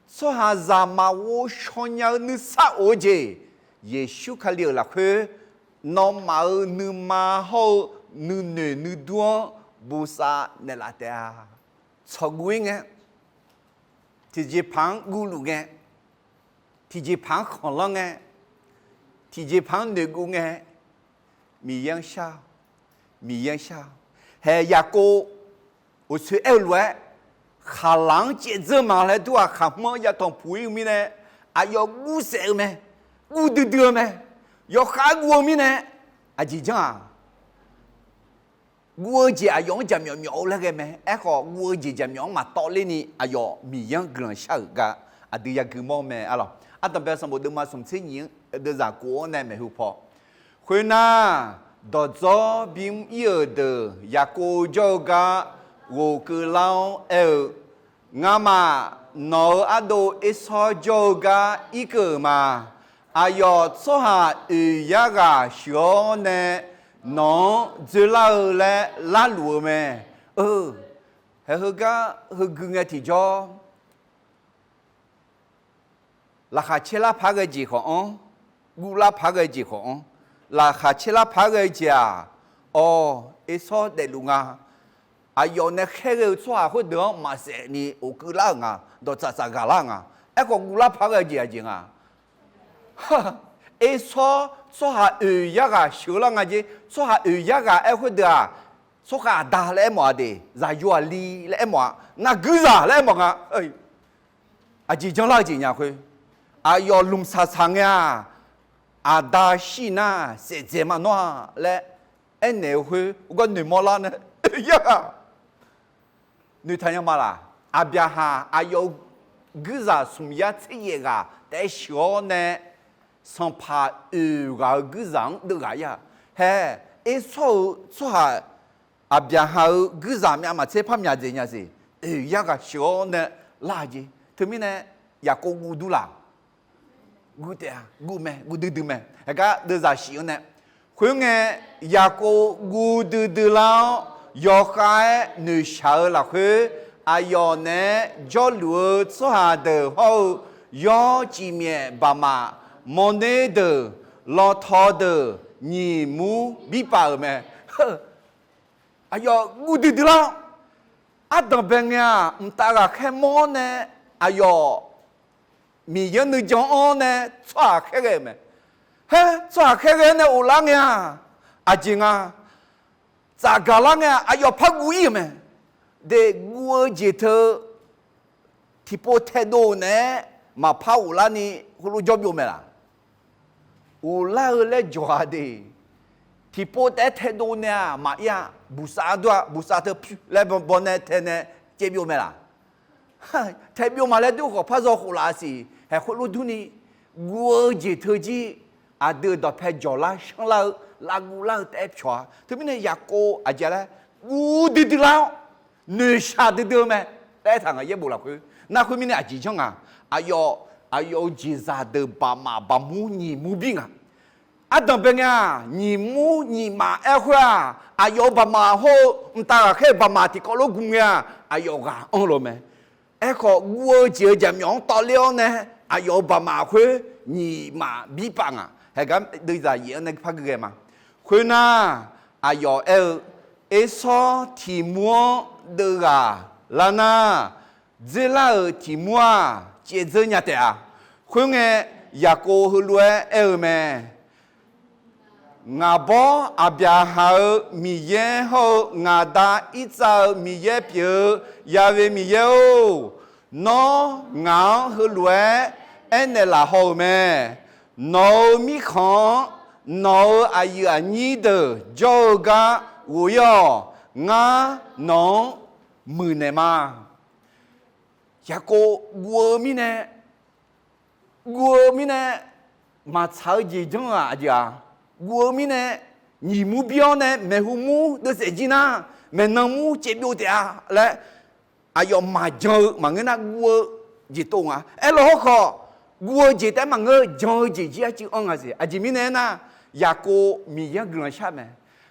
tsawrhaqzaq maqghov shaw nya-eu nuisar of-eu jeq, Yeqsur Kali-euq lafkhoer, nawmaf-euq nuima hawr-eu nuinoeq nuidur-anr bosav naeqlaf taef-a. Tsawqguv-ir ngae, tiqjeqpaq-anr guvluf ngae, tiqjeqpaq-anr khanqlanr ngae, tiqjeqpaq-anr noeqguv ngae, Miqyaer-anr shar-awq. Miqyaer-anr shar-awq. Haeq Yaqkov uqtsoeq aer-eu lof-aer, khaqlaq-anr caevdzeur ma laer dur-aq, khaqhmr-anr yatanq puq-ir-eu mirnae, aqyawf guvsaef-eu mae, guv duidui-eu mae, yawkhav-aer guv-eu mirnae, aqjeq janr-aq, guv-eu jeq aqyawf-anr jaqmyawf myawf-eu laer ghae mae. Aerkhawf, guv-eu jeq jaqmyawf-anr maqtawv lerni aqyawf Miqyaer-anr guiqlanq shar-euq gar aqdui yagui mawr-eu mae. Arlawq, ardanqbae sanqbof deuvma smq tser nyiq-anr deuvzaq kof-anr nae maeqhu paw. Khoernar, dawqdzawr bimr-ir-euq deuq Yaqkov jawr-eu gar ghofkeuv lar-awr aer-eu, Ngamaf nawq-euq ardov Ersawr jawr-eu gar irkeuv-euq ma. Aqyawf tsawrhaq oeq yar ghaq sheuq-awr nae nawq-anr dzoerlar-eu laer larluf-eu mae. Eu, haeq heugar heugui ngae tiqjawr, laqkhaq caerlar paq-aer ghae jeq khawf-anr, guvlar paq-aer ghae jeq khawf-anr, laqkhaq caerlar paq-aer ghae jeq-aq, awr, Ersawr daefluf nga. Aqyawf nae khaerghae-eu tsawrhaq khoerdeuq-anr maqsaefni of keuvlar-euq nga, dawqtsaf tsaf ghaqlar nga. Aerkhawf, guvlar paq-aer ghae jeq aqjeq nga. Ersawr tsawrhaq oeq yar ghaq sheuq-eu lar nga jer. Tsawrhaq oeq yar ghaq aer khoerdeuq-aq, tsawrkhav aqda laer aermawf-a de, zaqyo aqli laer aermawf-a, naqguirzaq laer aermawf nga. Aqjeq janrlar-eu jeq nya khoer, aqyawf lmqsaq saq ngae-aq, aqda shir nar saef dzaeq ma nawr-a laer aernaeq-eu khoer, heugar noeqmawr lar nae, oeq yar ghaq noeqtaq nya ma laq? Aqbyaqhaq aqyawf-euq guirzaq smq yar tser yaef ghaq taef-aer sheuq-awr nae, sanqpaq oeq ghaq-euq guirzaq-anr deuv ghaq ir-a. Hae, Ersawr-eu tsawrhaq Aqbyaqhaq-euq guirzaq myav maqtser par myaq dzaeq nya siq. Oeq yar ghaq sheuq-awr nae lar jeq. Teumirnae Yaqkov guv dur laq? Guv taef-a, guv mae, guv duidui mae. Haegar deuvzaq shif-anr nae, khoerngae, Yaqkov guv duidui lar-awr, yawkhav-aer noeqshaq-eu lafkhoer, aqyawf naeq-aer jawrluf-eu tsawrhaq deuq hawr-eu, yawr cifmyaef baqmaf, mawrner deuq, lawtaw deuq, nyiq mur birpaf-euq mae. Aqyawf guv duidui lar-awr, ardanq bae ngae-aq, mqtav ghaqkhaer mawr-awr nae, aqyawf Miqyaer nuijan anr-awr nae tsawrhaq khaerghae-euq mae. Haer, tsawrhaq khaerghae-awr nae of lar ngae-aq, aqjeq nga, tsafgaq lar ngae-aq, aqyawf par guv ir-euq mae. De, guv-eu jeq teu tiqpov taedov naeq-aer maqpar of larni heulof jawr byov mae laq? Of lar-eu laer jawq-a de. Tiqpov taef-aer taedov nae-aq maqir-a, buqsav dur-a, buqsav teu pyur laer baw nae tae nae caev byov mae laq? Tae byov ma laer dur khawf par zaw khof laf-a siq. Haeq khoerlof durni, guv-eu jeq teu jir, aqdui-euq dawqpae jawq lar shanr lar-eu, lavguv lar-eu taef-aer pyawq-a. Teumirnae Yaqkov aqjeq laer, guv duidui lar-awr, noeqshaq duidui-eu mae laer aertaq nga, yaerbof lafkhoer. Nar khoermirnae aqjeq janr nga, aqyawf, aqyawf-euq jeqzaq deuq baqmaf baqmur nyiq mur bir nga. Ardanq bae ngae-aq, nyiq mur nyiq maf aer khoer-aq, aqyawf-euq baqmaf hawr-eu mqtav ghaqkhaer-euq baqmaf tiqkawv lof gm ngae-aq, aqyawf ghaq anr lof mae. Aerkhawf, guv-eu jeq-eu jaqmyawf-anr tawvler-awr nae, aqyawf-euq baqmaf khoer nyiq maf birpav nga. Haegar deuvzaq yaef-anr nae par gui ghae ma. Khoernar, aqyawf aer-eu, Ersawr tiq mur-anr deuv ghaq lar nar, dzoerlar-euq tiq mur-aq, caevdzeur nya taef-a. Khoerngae, Yaqkov heulof-aer aer-eu mae. Ngaq bawr Aqbyaqhaq-euq Miqyaer hawr-eu ngaq da Irtsav-euq Miqyaer pyeuf-eu Ya'we Miqyaer-or, nawr ngaq-anr heulof-aer aernaeq laf haw-euq mae. Nawq-euq mirkhanq-anr nawq-euq aqyuif aqnyir deuq jawr-eu gar ghof-ir-awq. Ngar nawq-anr muiqnaeq ma. Yaqkov guv-eu mirnae, guv-eu mirnae, maqtsaq-eu jeq janr-eu-aq aqjeq-aq, guv-eu mirnae, nyiq mur bir-awr nae maeqhu mur deuvsaef jir nar, maeqnan mur caevbyov taef-a laer, aqyawf maqjan-eu maqngeur nar guv-eu jeq tov nga. Aerlof hawrkhawf, guv-eu jeq taef-aer maqngeur, jan-eu jeq jir arcuiv anr nga siq. Aqjeq mirnae aernar, Yaqkov Miqyaer-anr guiqlanq shar mae.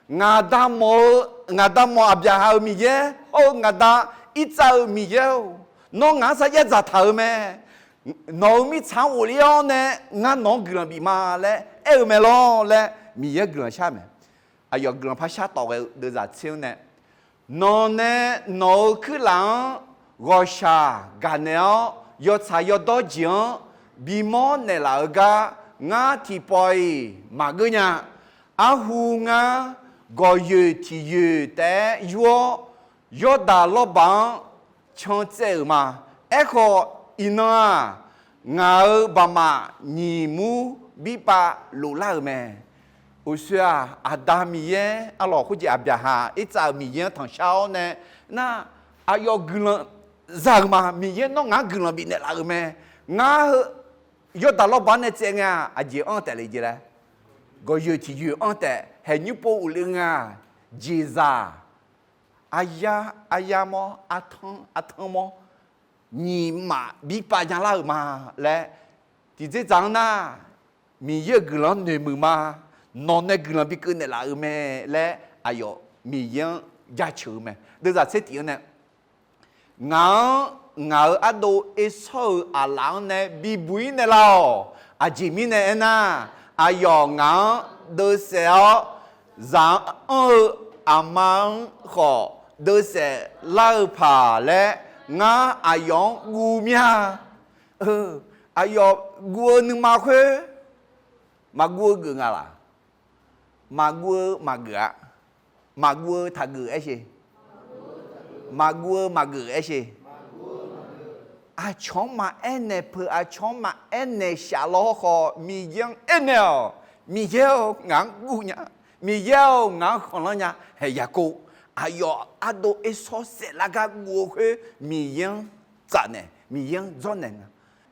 Ngaqda mawf-eu, ngaqda mawf Aqbyaqhaq-euq Miqyaer hawr-eu ngaqda Irtsav-euq Miqyaer-or, nawr ngaq-anr sarjax dzaqtaq-euq mae. Nawq-euq mirtsaq-anr ghofler-awr nae ngar nawq-anr guiqlanq bif ma laer aer-eu mae lawr laer Miqyaer-anr guiqlanq shar mae. Aqyawf guiqlanq par shar tawf ghae-eu deuvzaq tser-anr nae, nawq nae nawq-euq kuirlaf-anr ghawqshaq gaqnaeq-awr, yawtsaq yawdawr jeq-anr bimawr naeqlaf-eu gar ngar tiqpawf-iq maqgeur nya. Arhu ngar gawqyoeq tiqyoeq taef-aer yur-awr, Yawrdaq lawrbaq-anr cantsaev-euq ma. Aerkhawf, iqnan-aq, ngaq-euq baqmaf nyiq mur birpav loflar-euq mae. Uqshoe-aq, Aqda Miqyaer arlawq khoerjeq Aqbyaqhaq Irtsav-euq Miqyaer-anr tanqshar-awr nae, nar, aqyawf guiqlanq za-euq ma. Miqyaer nawr ngaq-anr guiqlanq bifnaeq laf-euq mae. Ngar heu Yawrdaq lawrbaq-anr nae tsaev ngae-aq, aqjeq anr taef le jeq laer, gawqyoeq tiqyoeq anr taef, haeqnymr pov uqle nga, jeqzaq, aryar, aryar mawr, artanr, artanr mawr, nyiq maf birpav nya lar-euq ma laer, tiqdzerdzaq-anr nar, Miqyaer-euq guiqlanq-anr noeqmuiq ma. Nawq nae guiqlanq bikeuv naeqlaf-euq mae laer aqyawf Miqyaer-anr jaceuq-eu mae. Deuvzaq tser tif-anr nae, ngaq-anr ngaq-euq ardov Ersawr-euq aqlaf-anr nae bibuq-ir naeqlaf-awq. Aqjeq mirnae aernar, aqyawf ngaq-anr deuvsaef-awr, zaq-anr anr-eu aqma-anr khawf deuvsaef lar-eu paq laer ngar aqyawf-anr guv mir-a. Aqyawf guv-eu nuima khoer maqguv-eu geuf nga laq? Maqguv-eu maqgeuf-a. Maqguv-eu taqgeuf aer she. Maqguv-eu maqgeuf aer she. Aqcawq-anr maqaer naeq peuq, aqcawq-anr maqaer naeq shaf law hawrkhawf, Miqyaer-anr aernaeq-awq. Miqyaer-or, ngaq-anr guv nya. Miqyaer-or, ngaq-anr khanqlanr nya. Haeq Yaqkov, aqyawf ardov Ersawr saeflar gar guv-eu khoer Miqyaer-anr tsafnaeq, Miqyaer-anr dzawrnaeq nga.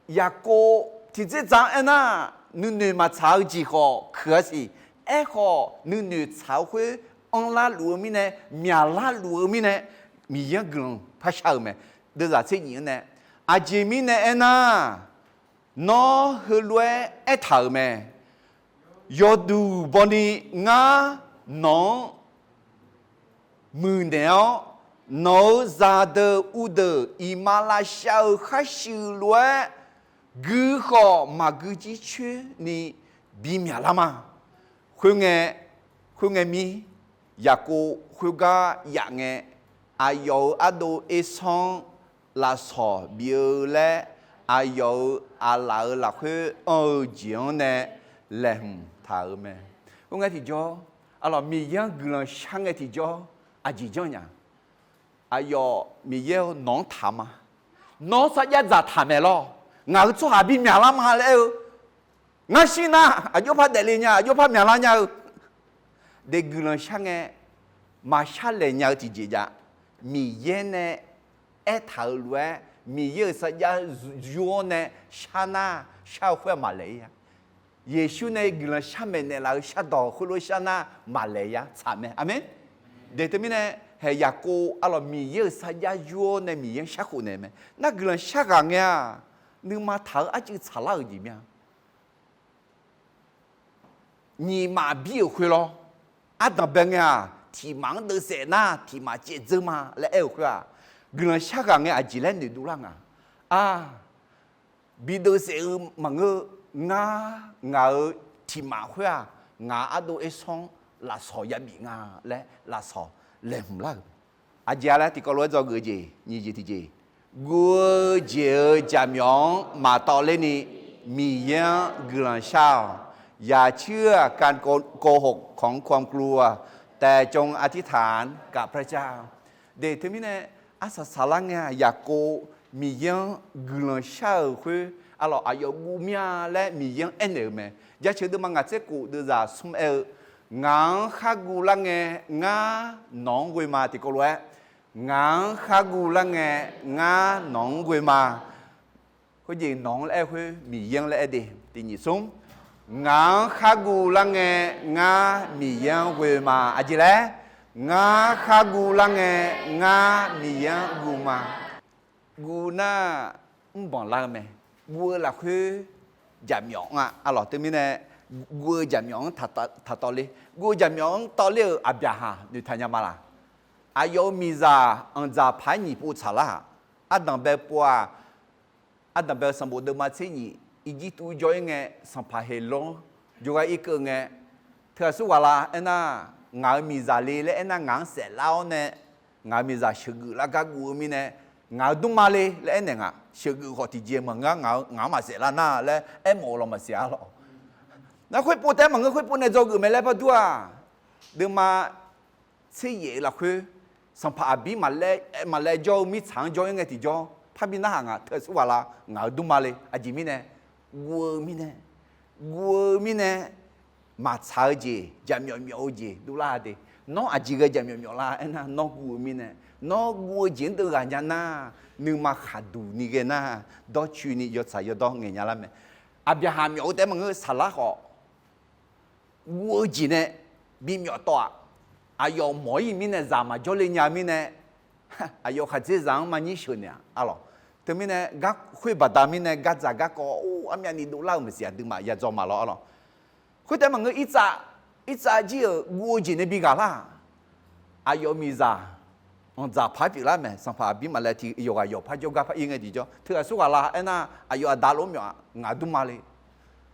Yaqkov tiqdzerdzaq-anr aernar, nuinoeq maqtsaq-eu jeq khawf kuiq-a siq. Aerkhawf, nuinoeq tsaq-eu khoer anrlar luf-eu mirnae, myaqlar luf-eu mirnae, Miqyaer-anr guiqlanq par shar-euq mae. Deuvzaq tser nyif-anr nae, aqjeq mirnae aernar, nawr heulof-aer aertaq-euq mae. Yawduq bawni ngar nawq-anr muiqnaeq-awr, nawq-euq zaqdeuq uvdeuq iqmalavshav-euq kharshuif lof-aer gui khawf maqgui jircoer ni bimyaq lar ma. Khoerngae, khoerngae mir, Yaqkov khoergar yaf ngae, aqyawf-euq ardov Ersawr-anr lafsawq bif-eu laer, aqyawf-euq aqlaf-euq lafkhoer anr-eu jeq-anr nae laeqhmq taq-euq mae. Khoerngae tiqjawr, aqlawq Miqyaer-anr guiqlanq shar ngae tiqjawr, aqjeq janrnya. Aqyawf Miqyaer-or, nawq-anr taq ma. Nawr sarjax dzaqtaq mae lawr. Ngaq-euq tsawrhaq bimyaq lar ma laer aer-eu. Ngar shir nar, aqjox par daefle nya, aqjox par myaqlar nya-eu. Daef guiqlanq shar ngae, maqshar laeq nya-eu tiqjeq jav. Miqyaer nae aertaq-euq lof-aer, Miqyaer-euq sarjax yur-awr nae shar nar, shar-eu khoer-aq maqlaeq-ir-a. Yeqsur nae guiqlanq shar maeqnaeq laf-eu shardawq khoerlof-aer shar nar maqlaeq-ir-a, tsaq mae. Aqmeq. Daef teumirnae, haeq Yaqkov aqlawq Miqyaer-euq sarjax yur-awr nae Miqyaer-anr sharkhof naeq mae. Nar guiqlanq shar ghaq ngae-aq, nuima taq-eu arcuiv tsaqlar-euq jeq mir-a. Nyiq maf bir-euq khoer lawr. Ardanq bae ngae-aq, tiq maf-anr deuvsaef nar tiq maf caev dzeur ma laer aer-euq khoer-aq, guiqlanq shar ghaq ngae aqjeq laer noeqdov lar nga. Aq, bi deuvsaef-eu maqngeur-eu, ngar ngaq-euq tiq maf khoer-aq, ngaq ardov Ersawr-anr lafsawq yabif nga laer lafsawq laeqhmq lar-euq. Aqjeq-a laer tiqkawv lof-aer dzawgeuf-eu jeq nyiq jeq tiqjeq, guv-eu jeq-euq jaqmyawf-anr maqtawvler ni Miqyaer-anr guiqlanq shar-awq. อย่าเชื่อการโกหกของความกลัว แต่จงอธิษฐานกับพระเจ้า. Daef teumirnae, arsaq saqlar ngae-aq, Yaqkov Miqyaer-anr guiqlanq shar-euq khoer, Arlawq, aqyawf guv mir-a laer Miqyaer-anr aernaeq-euq mae. Jaceuq deuvma ngaq tser khof deuvzaq smr aer-eu, Ngaq-anr khar guv lar ngae, ngar nawq-anr ghoe ma. Tiqkawv lof-aer, Ngaq-anr khar guv lar ngae, ngar nawq-anr ghoe ma. Khoerjeq nawq-anr laer aer khoer Miqyaer-anr laer aer de. Tiq nyiq smr, Ngaq-anr khar guv lar ngae, ngar Miqyaer-anr ghoe ma. Aqjeq laer? Ngar khar guv lar ngae, ngar Miqyaer-anr guv ma. Guv nar mrbanq lar-eu mae. Guv-eu lafkhoer jaqmyawf-anr-a. Arlawq, teumirnae guv-eu jaqmyawf-anr taqtawv le. Guv-eu jaqmyawf-anr tawvler-euq aqbyaqhaq noeqtaq nya ma laq? Aqyawf-euq miqzaq anqdzaq paq-aer nyiq pov tsaqlar-aq, ardanq bae pov-aq, ardanq bae-eu sanqbof deuvma tser nyiq, Irjirtuv jawr-ir ngae, sanqpaq Heqlawr jawrgar irkeuv ngae, teu aqsur ghaq la aernar, ngaq-euq miqzaq le laer aernar, ngaq-anr saeflar-awr nae, ngaq-euq miqzaq sheuqgeuf lar gar guv-eu mirnae, ngaq-euq dmrma le laer aernaeq ngaq, sheuqgeuf khawf tiqjeq maqngeur, ngaq-anr maqsaef lar nar laer aermawf-eu lawq maqsiq-a lawq. Nar khoerpov taef-aer maqngeur, khoerpov nae dzawgeuf mae laer par dur-aq, deuvma tser yaef-eu lafkhoer, sanqpaq Aqbir maqlaer jawr-eu mirtsaq-anr jawr-ir ngae tiqjawr parbi narhaq ngaq, teu aqsur ghaq la, ngaq-euq dmrma le. Aqjeq mirnae, guv-eu mirnae, guv-eu mirnae, maqtsaq-eu jeq, jaqmyawf myawf-eu jeq dovlar-a de. Nawr aqjeq ghae jaqmyawf myawf lar aernar, nawr guv-eu mirnae, nawr guv-eu jeq-anr deuv ghaq nya nar, nuima khaqduq ni ghae nar, dawrcoeni yawtsaq yawdawr ngaeq nya lar mae. Aqbyaqhaq myawf-eu taef-aer maqngeur, saqlar khawf guv-eu jeq nae bimyawf tawv-aq, aqyawf mawq-ir mirnae zaq maqjawr le nya-eu mirnae, aqyawf khaqdzerzaq-anr maqnyir sheuq naeq-aq, arlawq. Teumirnae gar khoer baqda mirnae gardzaq garkawv, or, armyavni dovlar-euq maqsiq aqduimaf ya dzaw ma lawr, arlawq. Khoertaef maqngeur, irtsav, irtsav jir-euq guv-eu jeq nae bi ghaq lar-aq, aqyawf miqzaq anqdzaq paq-aer pyeuflar mae. Sanqpaq Aqbir maqlaer tiq yawqghaq yawqpar jawrgar par ir ngae tiqjawr, teu aqsur ghaq la aernar, aqyawf aqda lof-aer myawf-aq, ngaq dmrma le.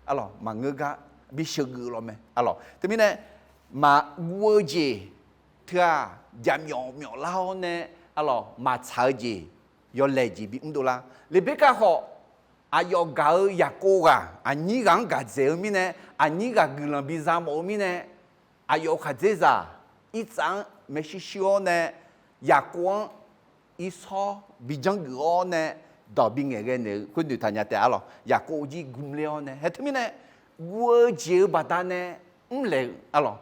Arlawq, maqngeur gar bi sheuqgeuf lawq mae, arlawq. Teumirnae, maqguv-eu jeq teu-aq, jaqmyawf myawf lar-awr nae, arlawq, maqtsaq-eu jeq, yawlaeq jeq bimr dovlar. Leqberkav khawf, aqyawf gaq-eu Yaqkov ghaq aqnyir ghaq-anr gaq dzaeq-eu mirnae, aqnyir ghaq guiqlanq biza mawf-eu mirnae, aqyawf khaqdzerzaq irtsav-anr maershuir shuir-awr nae, Yaqkov-anr irsawr bi janrgeuf-awr nae, dawq bingaeq ghae naeq-eu khoer noeqtaq nya taef, arlawq. Yaqkov jir gmler-awr nae, hae teumirnae, guv-eu jeq-eu baqdanae mrlaeq-eu, arlawq.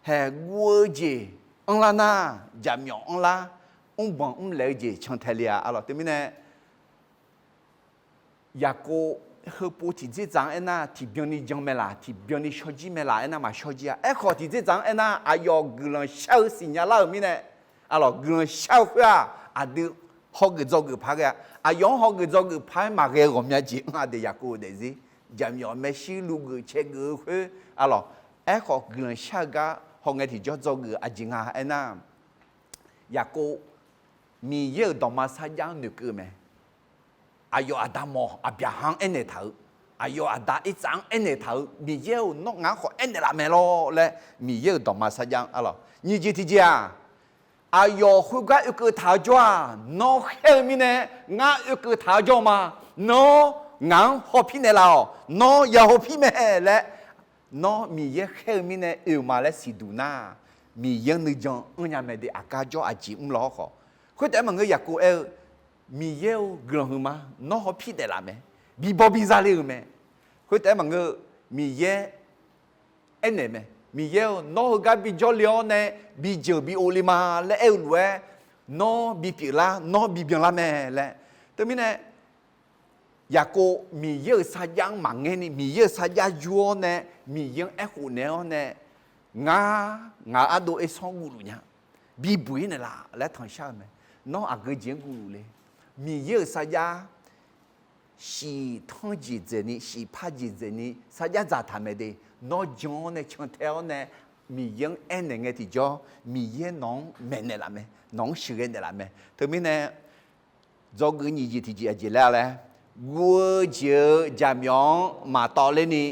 Hae guv-eu jeq anrlar nar, jaqmyawf anrlar, mrbanq mrlaeq-eu jeq cantae le-a, arlawq. Teumirnae, Yaqkov heupov tiqdzerdzaq-anr aernar, tiqbyanni jan mae laq, tiqbyanni shawrjir mae laq aernar, maqshawr jir-a. Aerkhawf, tiqdzerdzaq-anr aernar, aqyawf guiqlanq shar-eu siqnya lar-euq mirnae, arlawq, guiqlanq shar-eu khoer-aq, aqdui hawgeuf dzawgeuf paq-aer ghae-a. Aqyawf-anr hawgeuf dzawgeuf paq-aer maqghae-eu ghawqmya jeq anr-a de. Yaqkov-euq daefzir, jaqmyawf maershuir luvgeuf caevgeuf-eu khoer, arlawq. Aerkhawf, guiqlanq shar-eu gar hawngae tiqjawr dzawgeuf-eu aqjeq nga aernar, Yaqkov Miqyaer-euq dawqma sarjax-anr noeqkeuv mae. Aqyawf aqda mawf Aqbyaqhaq-anr aernaeq taq-eu, aqyawf aqda Irsaq-anr aernaeq taq-eu, Miqyaer-or, nawr ngaq-anr khawf aernaeq laf mae lawr laer, Miqyaer-euq dawqma sarjax-anr, arlawq. Nyiq jeq tiqjeq-aq, aqyawf khoergar oekeuv taq-eu jawr-aq, nawr khaer-eu mirnae ngar oekeuv taq-eu jawr ma. Nawr ngaq-anr hawpir naeqlaf-awq. Nawr ya hawpir mae laer, nawr Miqyaer khaer-eu mirnae oe-euq ma laer siqduq nar, Miqyaer-anr nuijan anrnya mae de. Aqgar jawr aqjeq mr lawr khawf, khoertaef-aer maqngeur, Yaqkov aer-eu, Miqyaer-or, guiqlanq huiqma, nawr hawpir naeqlaf mae, bibaw biza le-euq mae. Khoertaef-aer maqngeur, Miqyaer aernaeq mae. Miqyaer-or, nawr heugar bijawr le-awr nae bijeuq bi ov le ma laer aer-eu lof-aer, nawr bipyeuf lar, nawr bibyan lar mae laer. Teumirnae, Yaqkov Miqyaer-euq sarjax-anr maqngaer ni, Miqyaer-euq sarjax yur-awr nae, Miqyaer-anr aerkhof naeq-awr nae, ngar, ngaq-euq ardov ersanr guvluf nya, bibuq-ir naeqlaf laer tanqshar-eu mae. Nawr aqgeu jeq-anr guvluf le. Miqyaer-euq sarjax shiq tanr jeq dzaeqni, shiq par jeq dzaeqni sarjax dzaqtaq mae de. Nawr jan-awr nae cantae-awr nae Miqyaer-anr aernaeq ngae tiqjawr, Miqyaer nawq-anr maeqnaeq laf mae, nawq-anr sheuqghae naeqlaf mae. Teumirnae, dzawgeuf nyiq jeq tiqjeq aqjeq laer-a laer, guv-eu jeq-eu jaqmyawf-anr maqtawv lerni,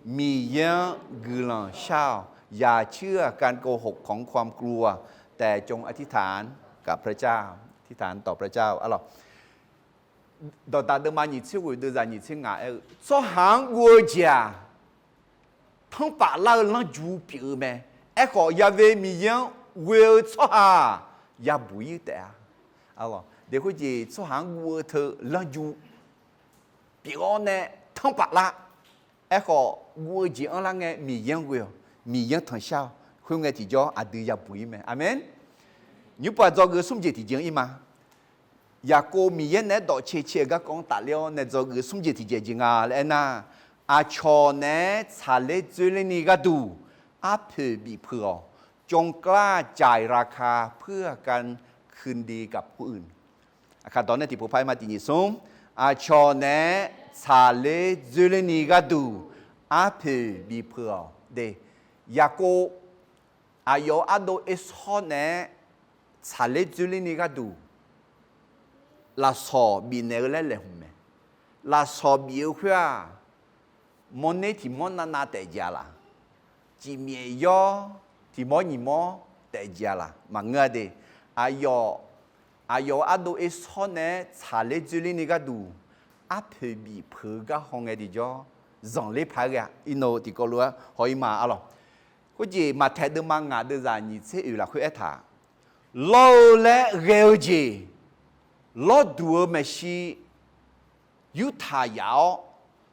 Miqyaer-anr guiqlanq shar-awq. อย่าเชื่อการโกหกของความกลัว แต่จงอธิษฐานกับพระเจ้า อธิษฐานต่อพระเจ้า arlawq. Dawqdaq deuvma nyiq tser ghoeq deuvzaq nyiq tser ngaq aer-eu, tsawrhaq-anr guv-eu jeq-aq, tanrpaf lar-eu lanrju pyeuf-eu mae. Aerkhawf, Yaqve Miqyaer-anr ghoe-eu tsawrhaq-aq, yabuq-ir taef-a. Deq khoerjeq tsawrhaq-anr guv-eu teu lanrju pyeuf-awr nae tanrpaf lar. Aerkhawf, guv-eu jeq anrlar ngae Miqyaer-anr ghoe-awq. Miqyaer-anr tanqshar-awq. Khoerngae tiqjawr aqdui yabuq-ir mae. Aqmeq. Nymrpov-aq, dzawgeuf smr jeq tiqjeq-anr ir ma. Yaqkov Miqyaer naeq-aer dawqcae cae-eu garkawv-anr tafler-awr nae dzawgeuf smr jeq tiqjeq jeq nga laer aernar, aqcawq naeq-aer tsaqler dzoerler ni gharduq arpoeq bifpeuq-awq. จงกล้าจ่ายราคาเพื่อการคืนดีกับผู้อื่น Aqkaq dawq nae tiqpov par aer ma. Tiqnyif smr, aqcawq naeq-aer tsaqler dzoerler ni gharduq arpoeq bifpeuq-awq de. Yaqkov aqyawf-euq ardov Ersawr naeq-aer tsaqler dzoerler ni gharduq lafsawq bifnaeq-eu laer laeqhmq mae. Lafsawq bif-eu khoer-aq, mawrner tiq mawr navnav taef jeq-a laq? Cifmyaef yawr tiq mawr nyiq mawr taef jeq-a laq? Maqngeur-a de. Aqyawf, aqyawf-euq ardov Ersawr naeq-aer tsaqler dzoerler ni gharduq arpoeq bifpeuq-eu gar hawngae tiqjawr zanqler paq-aer ghae-a. Irnov tiqkawv lof-aer haw-ir ma arlawq. Khoerjeq Maqtaeq deuvma ngaq deuvzaq nyiq tser oeq lafkhoer aertaq, lawr-eu laer ghae-eu jeq, lawrduq-eu maeqshi yurtaq yaf-awr,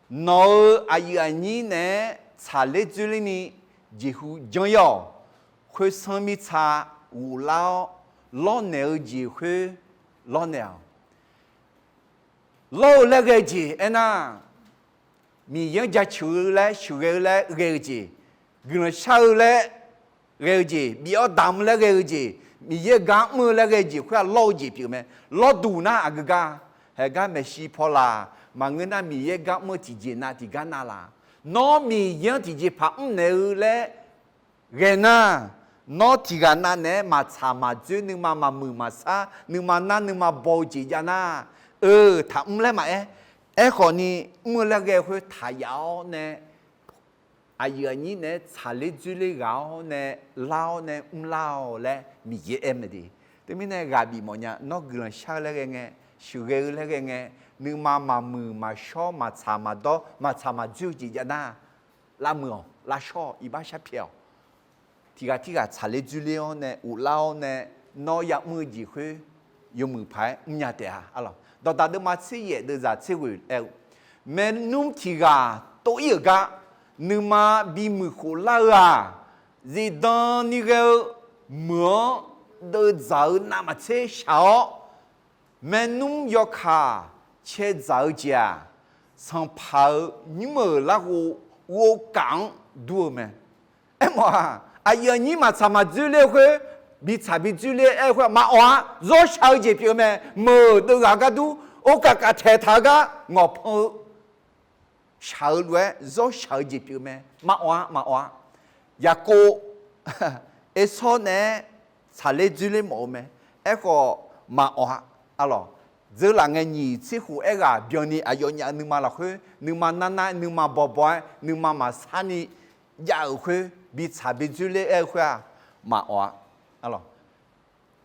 nawq-euq aqyuif aqnyir naeq-aer tsaqler dzoerler ni jeqhu janr-ir-awq. Khoersanr mirtsa ghoflar-awr, lawrnaeq-eu jeq khoer lawrnaeq-awq. Lawr-eu laer ghae-eu jeq aernar, Miqyaer-anr jaceuq-eu laer sheuqghae-eu laer ghae-eu jeq, guiqlanq shar-eu laer ghae-eu jeq, bif-awr damq-eu laer ghae-eu jeq, Miqyaer-euq gar mr-eu laer ghae-eu jeq khoer-aq lawr-eu jeq pyeuf mae. Lawrduq nar aqgeu gar, haeq gar maeqshi paw laq, maqngeur nar Miqyaer gar mr-eu tiqjeq nav tiqgar nav laq, nawr Miqyaer-anr tiqjeqpaq mrnaeq-eu laer ghae nar, nawr tiqghaq nav naeq-aer maqtsaq maqdzoer, nuima maqmuiq maqsar, nuima nar nuima baw-eu jeq jav nar, eu, taqmr laer maqaer. Aerkhawf ni, mr-eu laer ghae-eu khoer taq yaf-awr nae, aqyuif aqnyir naeq-aer tsaqler dzoerler ghaq-awr nae, lar-awr nae mrlar-awq laer Miqyaer aer mae de. Teumirnae ghaq bif mawfnya, nawr guiqlanq shar-eu laer ghae ngae, sheuqghae-eu laer ghae ngae, nuima maqmuiq maqshawr maqtsaq maqdawr maqtsaq maqdzoer-eu jeq jav nar, lavmuiq-awq, lavshawr-awq, iqbax sharpyaeq-awq. Tiqghaq tirghaq tsaqler dzoerler-awr nae ghoflar-awr nae, nawr yamr-eu jeq khoer yawmuiq paq-aer mrnya taef-a arlawq. Dawqdaq deuvma tser yaef deuvzaq tser ghoeq aer-eu, maernmr tiqghaq tov-ir-euq gar nuima bimuiq khof lar-eu-aq, zifdan ni ghae-eu meuq-anr deuvdzaq-eu navmaqtser shaq-awr, maernmr yawkaq caedzaq-eu jeq-aq, sanqpaq-euq nymr-euq larghov ghovkaf-anr dur-eu mae. Aermawf-aq, aqyuif aqnyir maqtsaq maqdzoer ler-eu khoer, bitsaq bidzoer ler-aer khoer-aq maqawf-a. Zawr shaq-eu jeq pyeuf-eu mae. Meuq deuvghaq gardur, orkaf kaf taeqtaq-eu gar ngawqpan-eu shaq-eu lof-aer zawr shaq-eu jeq pyeuf mae. Maqawf-a, maqawf-a. Yaqkov Ersawr naeq-aer tsaqler dzoerler mawf-eu mae. Aerkhawf maqawf-a arlawq. Dzeurlaf ngae nyiq tser khof aerghaq byanni aqyawfnyaf-eu nuima lafkhoer, nuima narnar-aer, nuima bawbaw-aer, nuima maqsarni jav-euq khoer, bitsaq bidzoer ler-aer-eu khoer-aq, maqawf-a arlawq.